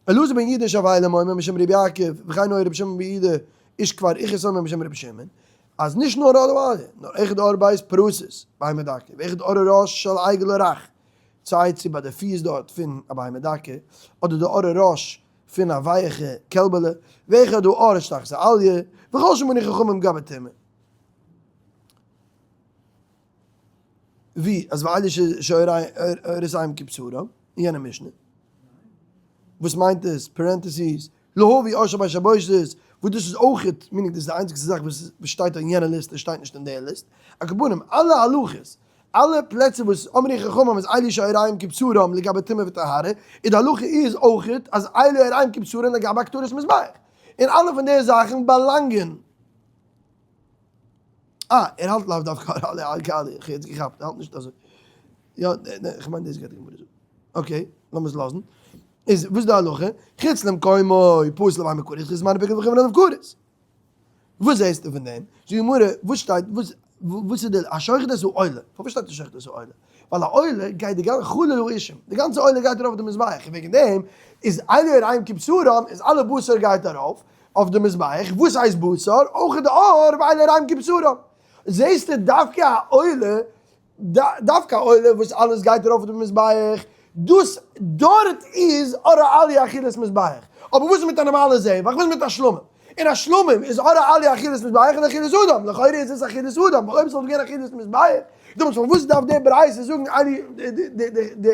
אלעזר בן יהודה איש אבילים אומר משום רבי יעקב, וכן היה רבי שמעון בן יהודה איש כפר איכס אומר משום רבי שמעון, אז נישט נאר עור האליה, נאר אויכעט עור בית פרסות, בהמה דקה, ואויכעט עור הראש של עגל הרך, סיי צו ביי די פיס דארט פון א בהמה דקה, אדער די עור הראש פון א ווייעכע קעלבעלע, ואחד העור שתחת האליה, וכל שמנו חכמים גבי טומאה. ווי אז ואלו שעורותיהם כבשרם, אין יענע משנה. וואס מיינט עס? parentheses, להביא עור של בית הבושת, וואס דאס איז אויכעט, meaning דאס איז די איינציגסטע זאך וואס שטייט אין יענע ליסט און שטייט נישט אין די ליסט. על כל פנים, אלע הלכות, אלע פלעצער וואס אמרו חכמים אז אלו שעורותיהם כבשרם לגבי טומאה וטהרה, און די הלכה איז אויכעט אז אלו עורותיהם כבשרם לגבי הקטרת מזבח. און אלע פון די זאכן באלאנגען. אה, ער האלט לאו דווקא אלע אלקאלי, איך האב יעצט געכאפט, ער האלט נישט אזוי. יא, איך מיין דאס גייט די גמרא זאגן. okay, לאמיר עס לאזן. איז וואס איז די הלכה? חוץ למקומו פסול הוי מכרת, חוץ לזמנו פיגול וחייבין עליו כרת. וואס זעסטו פון דעם? זאגט די גמרא, וואס שטייט, וואס וואס איז די השוחט את העולה? פארוואס שטייט השוחט את העולה? ווייל א עולה גייט די גאנצע חלל האישים, די גאנצע עולה גייט ארויף אויף די מזבח, און וועגן דעם איז אלו עורותיהם כבשרם, איז אלע בשר גייט ארויף אויף די מזבח, וואס הייסט בשר? אויך די עור ואלו עורותיהם כבשרם. זעסטו דווקא א עולה דווקא א עולה וואס אלעס גייט ארויף אויף די מזבח, דאס דארט איז עור האליה אכילת מזבח, אבער וואס איז מיט א נארמאלע זבח, וואס איז מיט א שלמים? און א שלמים איז עורה עליה אכילת מזבח און אכילת אדם, לכאורה איז עס אכילת אדם, ווייל אויב עס וואלט געווען אכילת מזבח, דעמאלטס פארוואס דארף די ברייתא זאגן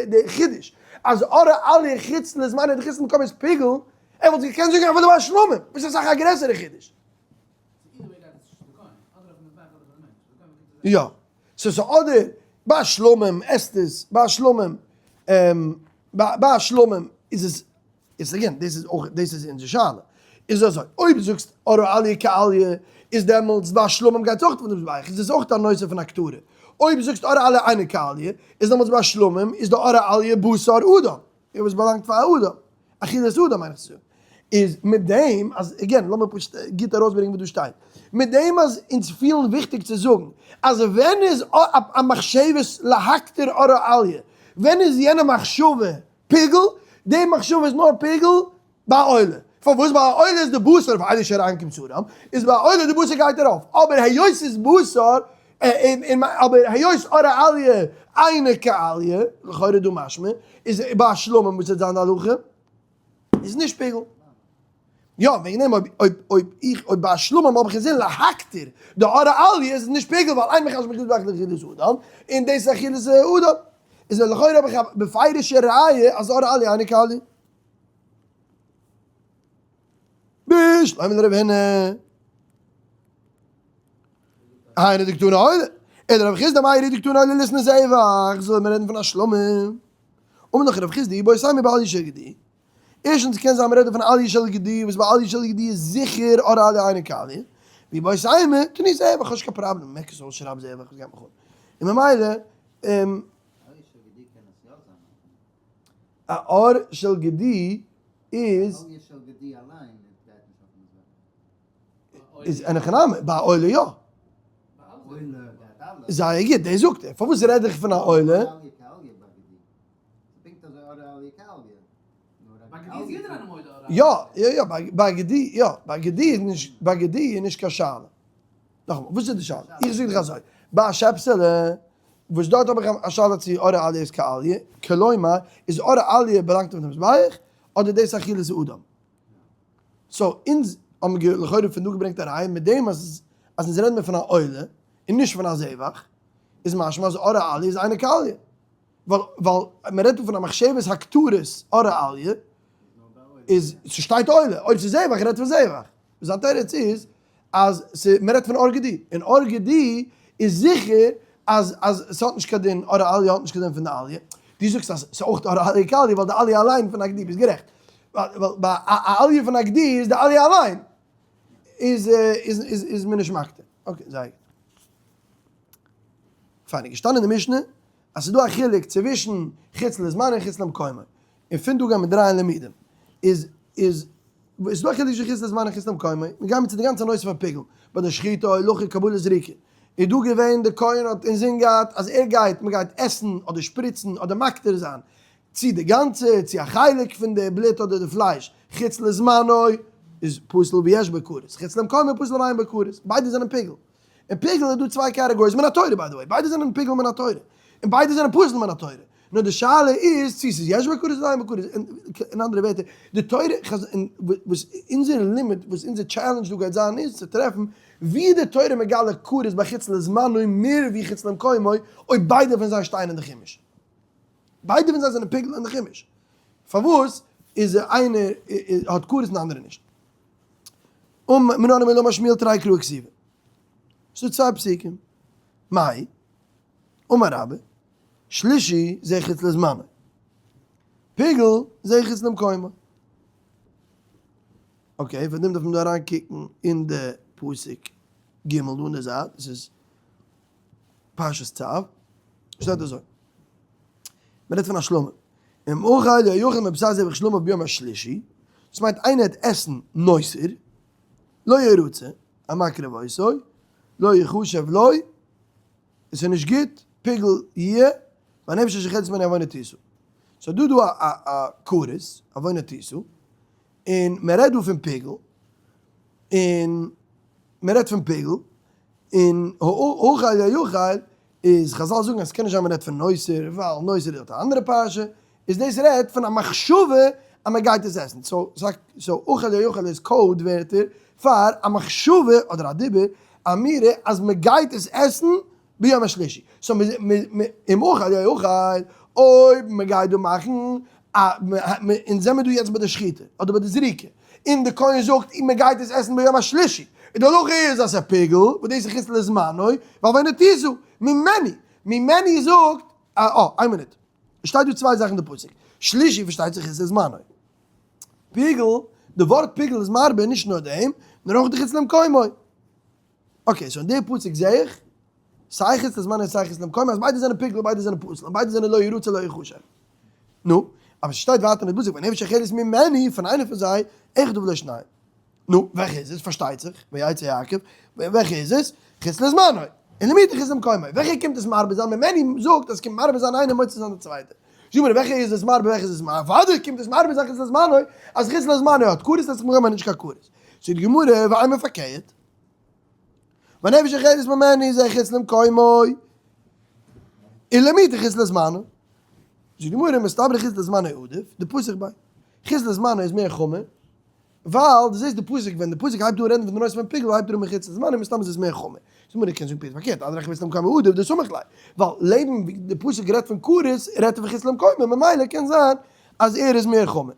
די חידוש אז עורה עליה חוץ לזמנו אדער חוץ למקומו איז פיגול, ער וואלט געקענט זאגן אפילו ביי שלמים, וואס איז אסאך א גרעסערע חידוש. יא, ס'איז אדער ביי שלמים עסט עס, ביי שלמים, ביי שלמים איז עס, איז again, דאס איז אויך, דאס איז אונזער שאלה. איז אזוי, אויב זאגסט עורה עליה כעליה, איז דעמאלטס ביי שלמים גייט עס אויך פון די מזבח, איז עס אויך א נושא פון הקטרה. אויב זאגסט עורה עליה אינה כעליה, איז דעמאלטס ביי שלמים איז די עורה עליה בשר אדם. און וואס באלאנגט פאר אדם, אכילת אדם מיין איך צו זאגן, איז מיט דעם אז, again, לאמיר פשוט גוט ארויסברענגען וואס דא שטייט, מיט דעם אז אונז פילן וויכטיג צו זאגן אז ווען איז א מחשבת להקטיר עורה עליה, ווען איז יענע מחשבה פיגול, די מחשבה איז נאר פיגול ביי עולה, פארוואס ביי א עולה איז די בשר ואלו שיריים כבשרם, איז ביי א עולה די בשר גייט ארויף, אבער היות ס'איז בשר, אבער היות עורה עליה אינה כעליה, לכאורה דא משמע, איז ביי שלמים וואס וועט זיין די הלכה? איז נישט פיגול. יא, וועגן דעם אויב אויב אויב איך אויב ביי שלמים האב איך אינזין להקטיר די עורה עליה איז עס נישט פיגול ווייל אין מחשב מחוץ ואחר לאכילת אדם, און דאס איז אכילת אדם. איז לכאורה האב איך א בפירוש'ע ראיה אז עורה עליה אינה כעליה. בשלמא לרב הונא. היינו דקתני עולה. אלא רב חסדא מאי איריא דקתני עולה ליתני זבח, זאל מען רעדן פון א שלמים. אמר לך רב חסדא איבעית אימא בעליה של גדי. ערשטנס קען זיין מ'רעדט דא פון עליה של גדי וואס ביי עליה של גדי איז זיכער עורה עליה אינה כעליה. ואיבעית אימא תני זבח האסט קיין פראבלעם מעק עס אויס שרייב זבח וואס גייט מיך אן. און ממילא. עליה של גדי קען עס יא זיין. א עור של גדי איז. עליה של גדי אליין גייט נישט אויפן מזבח. איז אין הכי נמי, ביי א עולה יא. זייער גוט, דאס זאגט ער. פארוואס רעד איך פון א עולה? יא, יא יא, ביי גדי, יא, ביי גדי איז נישט, ביי גדי איז נישט קיין שאלה. נאכאמאל, וואס איז די שאלה? איך זאג דיך אזוי, ביי א שעפסעלע, וואס דארט האב איך א שאלה צו עורה עליה איז כעליה, כלומר, איז עורה עליה באלאנגט אויף די מזבח, אדער דאס אכילת אדם. so אונז האבן לכאורה פון דא געברענגט א ראיה מיט דעם אז אז אונז רעדן מיר פון א עולה און נישט פון א זבח, איז משמע אז עורה עליה איז אינה כעליה. ווייל ווייל מען רעדט דא פון א מחשבת הקטרת עורה עליה, איז ס'שטייט עולה, אויב ס'איז זבח רעדט פון זבח. זיין תירוץ איז אז מ'רעדט פון עור גדי, און עור גדי איז זיכער אז אז ס'האט נישט קיין דין, עורה עליה האט נישט קיין דין פון די עליה. דו זאגסט אז ס'איז אויך עורה עליה כעליה ווייל די עליה אליין פון א גדי, ביסט גערעכט. ווייל ביי א עליה פון א גדי איז די עליה אליין איז איז איז איז מען נישט מקטיר. okay, זייער גוט. פיין, איז געשטאנען אין די משנה אז ס'איז דא א חילוק צווישן חוץ לזמנו און חוץ למקומו. און פון דא גייען מיר דרייען לימודים. איז איז איז דא א חילוק צווישן חוץ לזמנו און חוץ למקומו? מיר גייען צו די גאנצע נושא פון פיגול, ביי די שחיטה, הולכה, קבלה, זריקה. איז דא געווען די כהן האט אינזין געהאט אז ער גייט, מען גייט עסן אדער שפריצן אדער מקטיר זיין, צו די גאנצע, צו א חלק פון די בלוט אדער די פלייש, חוץ לזמנו איז פסול ויש בו כרת, חוץ למקומו פסול ואין בו כרת, ביידע זענען פיגול. אין פיגול איז דא צוויי categories מן התורה by the way, ביידע זענען פיגול מן התורה, און ביידע זענען פסול מן התורה, נאר די שאלה איז צו ס'איז יש בו כרת אדער אין בו כרת, אין אנדערע ווערטער, די תורה, וואס אונזער לימוד, וואס אונזער challenge דא גייט זיין איז צו טרעפן ווי די תורה מגלה כרת ביי חוץ לזמנו מער ווי חוץ למקומו, אויב ביידע פון זיי שטייען אין די חומש. ביידע פון זיי זענען פיגול אין די חומש. פארוואס איז איינער האט כרת און די אנדערע נישט? מנא הני מילי אמר שמואל תרי קראי כתיבי. ס'דא צוויי פסוקים. מאי? אמר רבה, שלישי זה חוץ לזמנו. פיגול זה חוץ למקומו. okay, פאר דעם דארף מען דא אריין קוקן אין די פסוק ג' דא אין די זייט, דאס איז פרשת צו, שטייט אזוי, מען רעדט פון א שלמים, אם אכל יאכל מבשר זבח שלמיו ביום השלישי, דאס מיינט איינער העט עסן נותר, לא ירצה, המקריב אותו, לא יחשב לו, עס איז נישט גוט, פיגול יהיה, והנפש אשר חלץ ממנו עוונו תשא. ס'איז דא דא א כרת, עוונו תשא, און מען רעדט דא פון פיגול, און מען רעדט פון פיגול, און האכל יאכל איז חזל זאגן אז ס'קען נישט זיין מען רעדט פון נותר, ווייל נותר איז א אנדערע פרשה, איז דאס רעדט פון א מחשבה אז מען גייט עס עסן, so so אכל יאכל איז code ווערטער פאר א מחשבה אדער א דיבור, אמירה אז מען גייט עס עסן ביום השלישי. so אם אכל יאכל, אויב מען גייט דא מאכן א, אונז זעמיר דא יעצט ביי די שחיטה, אדער ביי די זריקה, און די כהן זאגט מען גייט עס עסן ביום השלישי, און די הלכה איז אז ס'איז פיגול, וואס דאס איז חוץ לזמנו, ווייל ונתיזו, ממני, ממני זאגט, אה, איין מינוט, שטייט דא צוויי זאכן אין די פסוק, שלישי פארשטייט זיך איז לזמנו. פיגול, די ווארט פיגול איז מרבה נישט נאר דעם, נאר אויך די חוץ למקומו. okay, so אין די פסוק זעה איך, סיי חוץ לזמנו און סיי חוץ למקומו, אז ביידע זענען פיגול, ביידע זענען פסול, און ביידע זענען לא ירצה לא יחשב. נו, אבער ס'שטייט ווייטער אין די פסוק, והנפש האחרת ממנו, פון איינער פון זיי, אחד ולא שניים. נו, וועלכע איז עס? פארשטייט זיך, ויצא יעקב, וועלכע איז עס? חוץ לזמנו. און למעוטי חוץ למקומו. וועלכע קומט עס מרבה זיין? ממנו זאגט אז עס קומט מרבה זיין איינער מוציא זיין די צווייטע. זאג מיר וועלכע איז עס מרבה וועלכע איז עס מרבה? אוודאי קומט עס מרבה זיין חוץ לזמנו, אז חוץ לזמנו האט כרת אז מקומו נישט קיין כרת. זאגט די גמרא, ואימא פארקערט. והנפש האחרת ממנו זה חוץ למקומו. און למעוטי חוץ לזמנו. זאגט די גמרא, מסתברא חוץ לזמנו עדיף, דפתח ביה. חוץ לזמנו איז מער חמור. ווייל דו זעסט די פסוק, ווען די פסוק הייבט אן רעדן פון די נושא פון פיגול הייבט ער אן מיט חוץ לזמנו, מסתם איז עס מער חמור. זאג מיר דו קענסט זאגן פונקט פארקערט, אדרבה חוץ למקומו עדיף דסמיך ליה, ווייל לעבן ווי די פסוק רעדט פון כרת רעדט ער פון חוץ למקומו, ממילא קען זיין אז ער איז מער חמור.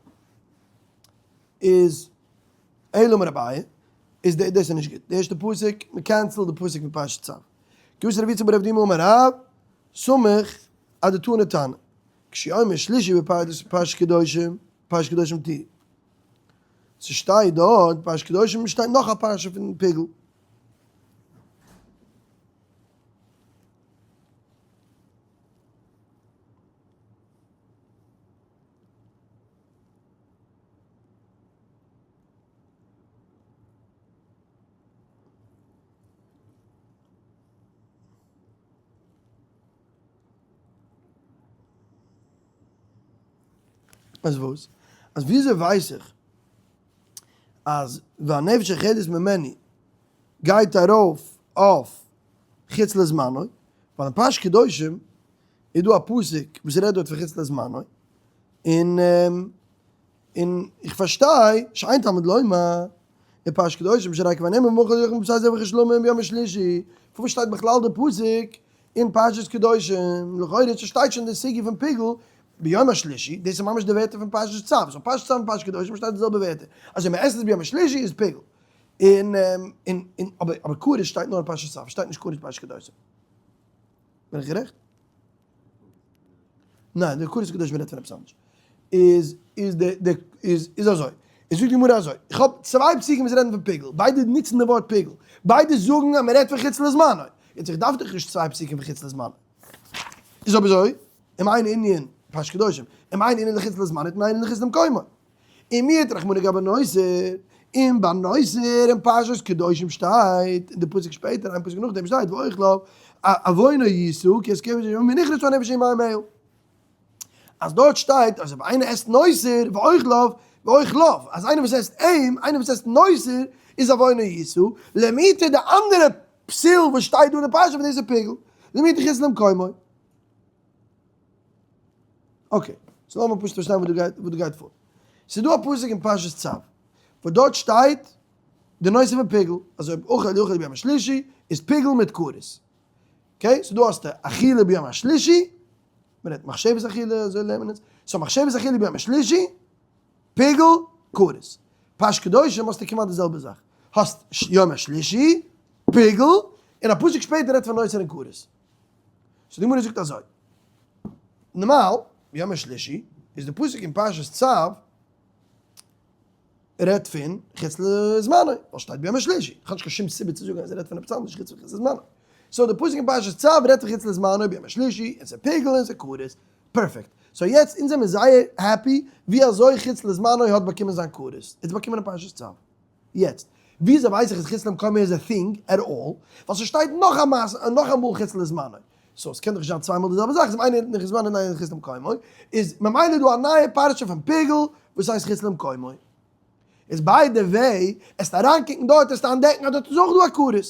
איז אלא אמר אביי, איז דאס איז נישט גוט, די ערשטע פסוק, מען cancel ט די פסוק פון פרשת צו. כי אתא רב יצחק בר אבדימי אמר רב, סמוך אדתני תנא, כשאומר שלישי בפרשת קדושים, פרשת קדושים תהיה. ס'שטייט דארט פרשת קדושים שטייט נאך א פרשה פון פיגול. אז וואס? אז וויאזוי ווייס איך אז והנפש האחרת ממנו גייט ארויף אויף חוץ לזמנו? ווייל אין פרשת קדושים איז דא א פסוק וואס רעדט דארט פון חוץ לזמנו, און און איך פארשטיי שאין תלמוד לומר אין פרשת קדושים שהרי כבר נאמר ומחל יאכל מבשר זבח השלמים ביום השלישי, פארוואס שטייט בכלל די פסוק אין פרשת קדושים? לכאורה שטייט שוין די סוגיא פון פיגול ביום השלישי, דאס איז ממש די ווערטער פון פרשת צו, so פרשת צו און פרשת קדושים שטייט די זעלבע ווערטער, אז ווען מען עסט עס ביום השלישי איז פיגול, און און און אבער אבער כרת שטייט נאר אין פרשת צו, שטייט נישט כרת פרשת קדושים. בין איך גערעכט? ניין, די כרת קדושים רעדט פון עפעס אנדערש. איז איז די די איז איז אזוי. איז זאגט די גמרא אזוי. איך האב צוויי פסוקים וואס רעדן פון פיגול. ביידע נוצן די ווארט פיגול. ביידע זאגן אז מען רעדט פון חוץ לזמנו. יעצט איך דארף דאך נישט צוויי פסוקים פון חוץ לזמנו. איז אויב אזוי, אם אין ענין פרשת קדושים, אם אין ענין לחוץ לזמנו, אם אין ענין לחוץ למקומו. און מיעט רחמנא גבי נותר, און ביי נותר אין פרשת קדושים שטייט, אין די פסוק שפעטער, איין פסוק נאכדעם שטייט ואוכליו עוונו ישא כי את כבש ונכרתה הנפש ההיא מעמיה. אז דארט שטייט אז אויב איינער עסט נותר ואוכליו ואוכליו, אז איינער וואס עסט אים, איינער וואס עסט נותר, איז עוונו ישא, למעוטי די אנדערע פסול וואס שטייט דא אין די פרשה פון איסור פיגול, למעוטי חוץ למקומו. okay, so לאמיר פשוט פארשטיין וואס דא גייט וואס דא גייט פאר. ס'איז דא א פסוק אין פרשת צו, וואס דארט שטייט די נושא פון פיגול, אז אויב אכל יאכל ביום השלישי איז פיגול מיט כרת. okay, so דא האסטו אכילה ביום השלישי, מ'רעדט מחשבת אכילה, אזוי לערנט מען עס, so מחשבת אכילה ביום השלישי, פיגול, כרת. פרשת קדושים האסטו כמעט די זעלבע זאך. האסט יום השלישי, פיגול, און א פסוק שפעטער רעדט פון נותר און כרת. so די גמרא זאגט אזוי, נארמאל ביום השלישי איז די פסוק אין פרשת צו רעדט פון חוץ לזמנו, ווייל שטייט ביום השלישי, איך האב נישט קיין שום סיבה צו זאגן אז ער רעדט פון עפעס אנדערש חוץ פון חוץ לזמנו. so די פסוק אין פרשת צו רעדט פון חוץ לזמנו ביום השלישי, און ס'איז פיגול און ס'איז כרת, פערפעקט. so יעצט אונז זעמיר זייער happy ווי אזוי חוץ לזמנו האט באקומען זיין כרת, ער האט עס באקומען אין פרשת צו. יעצט, וויאזוי ווייס איך אז חוץ למקומו איז א thing at all? ווייל ס'שטייט נאך א מעשה נאכאמאל חוץ לזמנו. so ס'קען דאך נישט זיין צוויי מאל די זעלבע זאך, איז איינער נאך זמנו און איינער חוץ למקומו, איז ממילא דא א נייע פרשה פון פיגול וואס הייסט חוץ למקומו. איז by the way, עסט אריינקוקן דארט עסטו אנטדעקן אז דארט איז אויך דא א כרת.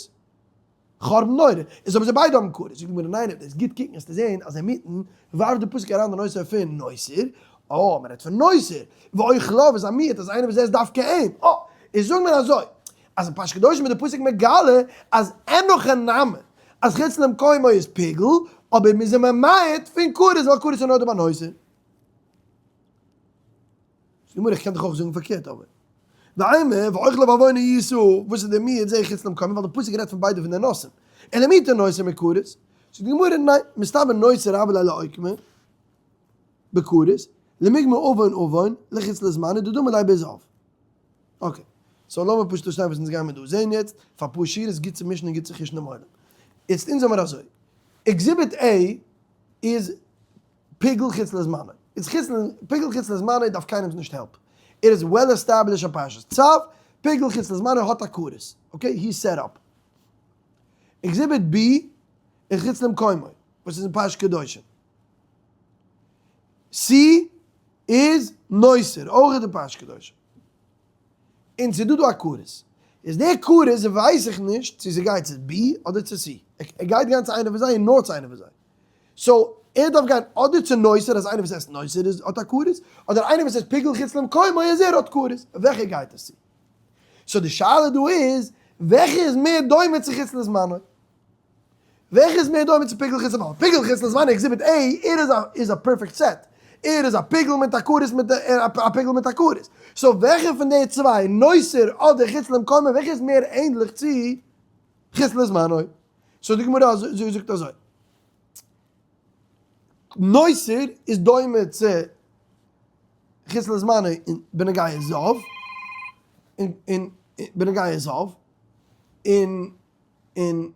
חורבן נורא, איז אבער זיי ביידע האבן כרת, זאגט די גמרא ניין אויב דו וועסט גוט קוקן וועסטו זען אז אינמיטן ווארפט די פסוק אריין די נושא פון נותר, אה מען רעדט פון נותר, ואוכליו איז א מיעוט אז איינער וואס עסט דווקא אים, אה איז זאג מיר אזוי. אז אין פרשת קדושים איז די פסוק מגלה אז אין הכי נמי אז חוץ למקומו איז פיגול, אבער מיר זענען ממעט פון כרת ווייל כרת איז נאר דא ביי נותר. זאגט די גמרא איך קען דאך אויך זאגן פארקערט אבער ואימא ואוכליו בעוונו ישאו, וואס איז די מיעוט זה חוץ למקומו ווייל די פסוק רעדט פון ביידע פון די נושאים, אלא מיעוט נותר מכרת, זאגט די גמרא ניין, מסתבר נותר הוה ליה לאוקמא בכרת, למיגמר עוון עוון לחוץ לזמנו דדמי ליה בזב. okay, so לאמיר פשוט פארשטיין וואס אונז גיימער דא זעהן יעצט, פאר אפאר שורות גוט צו מישן און גוט צו חוש'ן דעם עולם. יעצט אונז האמיר אזוי, exhibit A איז פיגול חוץ לזמנו. איז חוץ ל, פיגול חוץ לזמנו דארף קיינעמס נישט help. ער איז well established אין פרשת צו, פיגול חוץ לזמנו האט א כרת. okay, he set up. Exhibit B איז חוץ למקומו, וואס איז אין פרשת קדושים. C איז נותר, אויך אין פרשת קדושים. און ס'איז דא דא א כרת. איז דער כרת ווייס איך נישט צו ס'גייט צו B אדער צו C. ער גייט גיין צו איינער פון זיי און נאר צו איינער פון זיי. so ער דארף גיין אדער צו נותר אז איינער וואס עסט נותר איז האט א כרת, אדער איינער וואס עסט פיגול חוץ למקומו אז ער האט כרת. וועלכע גייט עס צו? so די שאלה דא איז וועלכע איז מער דומה צו חוץ לזמנו? וועלכע איז מער דומה צו פיגול חוץ לזמנו? פיגול חוץ לזמנו exhibit A, ער איז א איז א perfect set. ער איז א פיגול מיט א כרת מיט א פיגול מיט א כרת. so וועלכע פון די צוויי, נותר אדער חוץ למקומו, וועלכע איז מער ענדליך צו חוץ לזמנו? so די גמרא זאגט אזוי. נותר איז דומה צו חוץ לזמנו אין בנוגע זב, און בנוגע זב, און און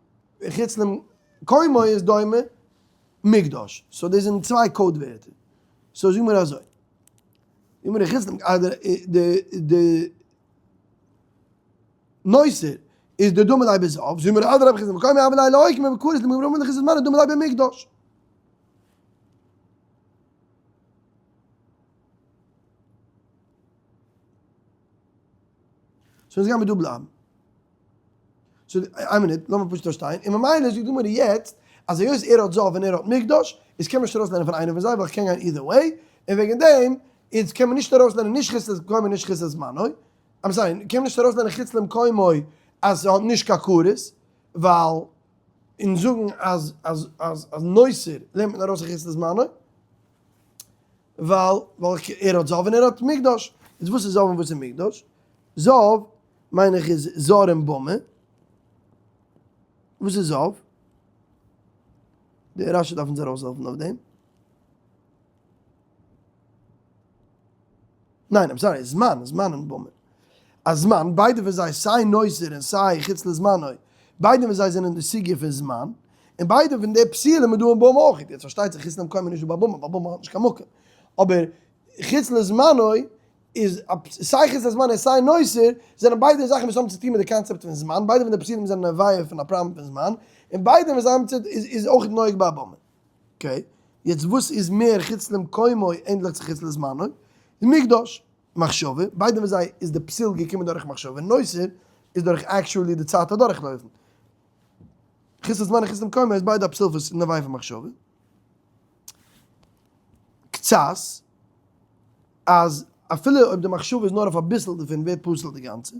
חוץ למקומו איז דומה מקדש. so דאס זענען צוויי code ווערטער. so זאג מיר אזוי. זאג מיר חוץ למקומו, די די נותר איז דדמי ליה בזב, זאג מיר אדרבה חוץ למקומו הוה ליה לאוקמא בכרת למיגמר עוון לחוץ לזמנו דמי ליה במקדש. so אונז גיימיר דא בלייבן. so איין מינוט, לאמיר פשוט פארשטיין, און ממילא זאגט די גמרא יעצט, אז היות ער האט זב און ער האט מקדש, איז קען מען נישט ארויסלערנען פון איינער פון זיי, ווייל כ'קען גיין either way, און וועגן דעם איז קען מען נישט ארויסלערנען נישט חוץ למקומו און נישט חוץ לזמנו, I'm sorry, קען מען נישט ארויסלערנען חוץ למקומו אז ס'האט נישט קיין כרת, ווייל אונז זאגן אז אז אז אז נותר לערנט מען ארויס חוץ לזמנו, ווייל ווייל ער האט זב און ער האט מקדש, איז וואס איז זב און וואס איז מקדש? זב מיין איך איז זר און במה. וואס איז זב? די רשי דארף אונז ארויסהעלפן אויף דעם. ניין, I'm sorry, זמן, זמן און במה. א זמן, ביידע פון זיי, סיי נותר און סיי חוץ לזמנו, ביידע פון זיי זענען די סוגיא פון זמן, און ביידע פון די פסולים איז דא אין במה אויך. יעצט פארשטייט זיך חוץ למקומו איז נישט דא ביי במה, ווייל במה האט נישט קיין מקום. אבער חוץ לזמנו איז סיי חוץ לזמנו און סיי נותר, זענען ביידע זאכן וואס האבן צו טון מיט די קאנצעפט פון זמן, ביידע פון די פסולים זענען נובע פון א פראבלעם פון זמן, און ביידע וואס זיי האבן צו איז אויך נוהג ביי א במה. okay, יעצט וואס איז מער חוץ למקומו ענדליך צו חוץ לזמנו? איז מקדש, מחשבה, ביידע פון זיי איז די פסול געקומען דורך מחשבה, נותר איז דורך actually די צייט אדורכלויפן. חוץ לזמנו חוץ למקומו איז ביידע א פסול וואס איז נובע פון מחשבה. קצת, אז אפילו אויב די מחשבה איז נאר אויף אביסל דערפון ווערט פסול די גאנצע.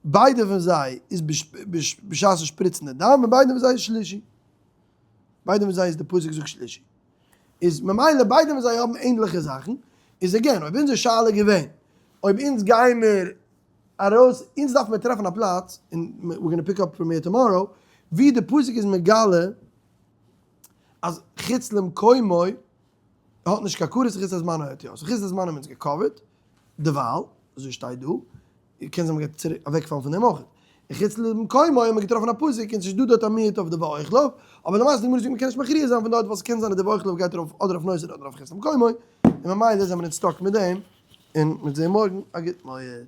ביידע פון זיי איז בשעת שפריצן די דם און ביידע פון זיי איז שלישי. ביידע פון זיי איז די פסוק זאגט שלישי. איז ממילא ביידע פון זיי האבן ענדליכע זאכן. איז again אויב אונזער שאלה איז געווען אויב אונז גיימיר ארויס אונז דארף מיר טרעפן א פלאץ און we're gonna pick up from here tomorrow ווי די פסוק איז מגלה אז חוץ למקומו האט נישט קיין כרת חוץ לזמנו האט יא. so חוץ לזמנו האבן אונז גע cover ט דערווייל, אזוי שטייט דא, קען זיין מ'גייט צוריק אוועקפאלן פון דעם אויך. און חוץ למקומו האבן מיר געטראפן א פסוק און ס'נישט דא דארט א מיעוט אויף די ואוכליו, אבער למעשה די גמרא זאגט מ'קען נישט מכריע זיין פון דארט ווייל ס'קען זיין אז די ואוכליו גייט ארויף אדער אויף נותר אדער אויף חוץ למקומו, און ממילא זעמיר אונז stuck מיט דעם, און מ'וועט זעהן מארגן, א גוט מועד.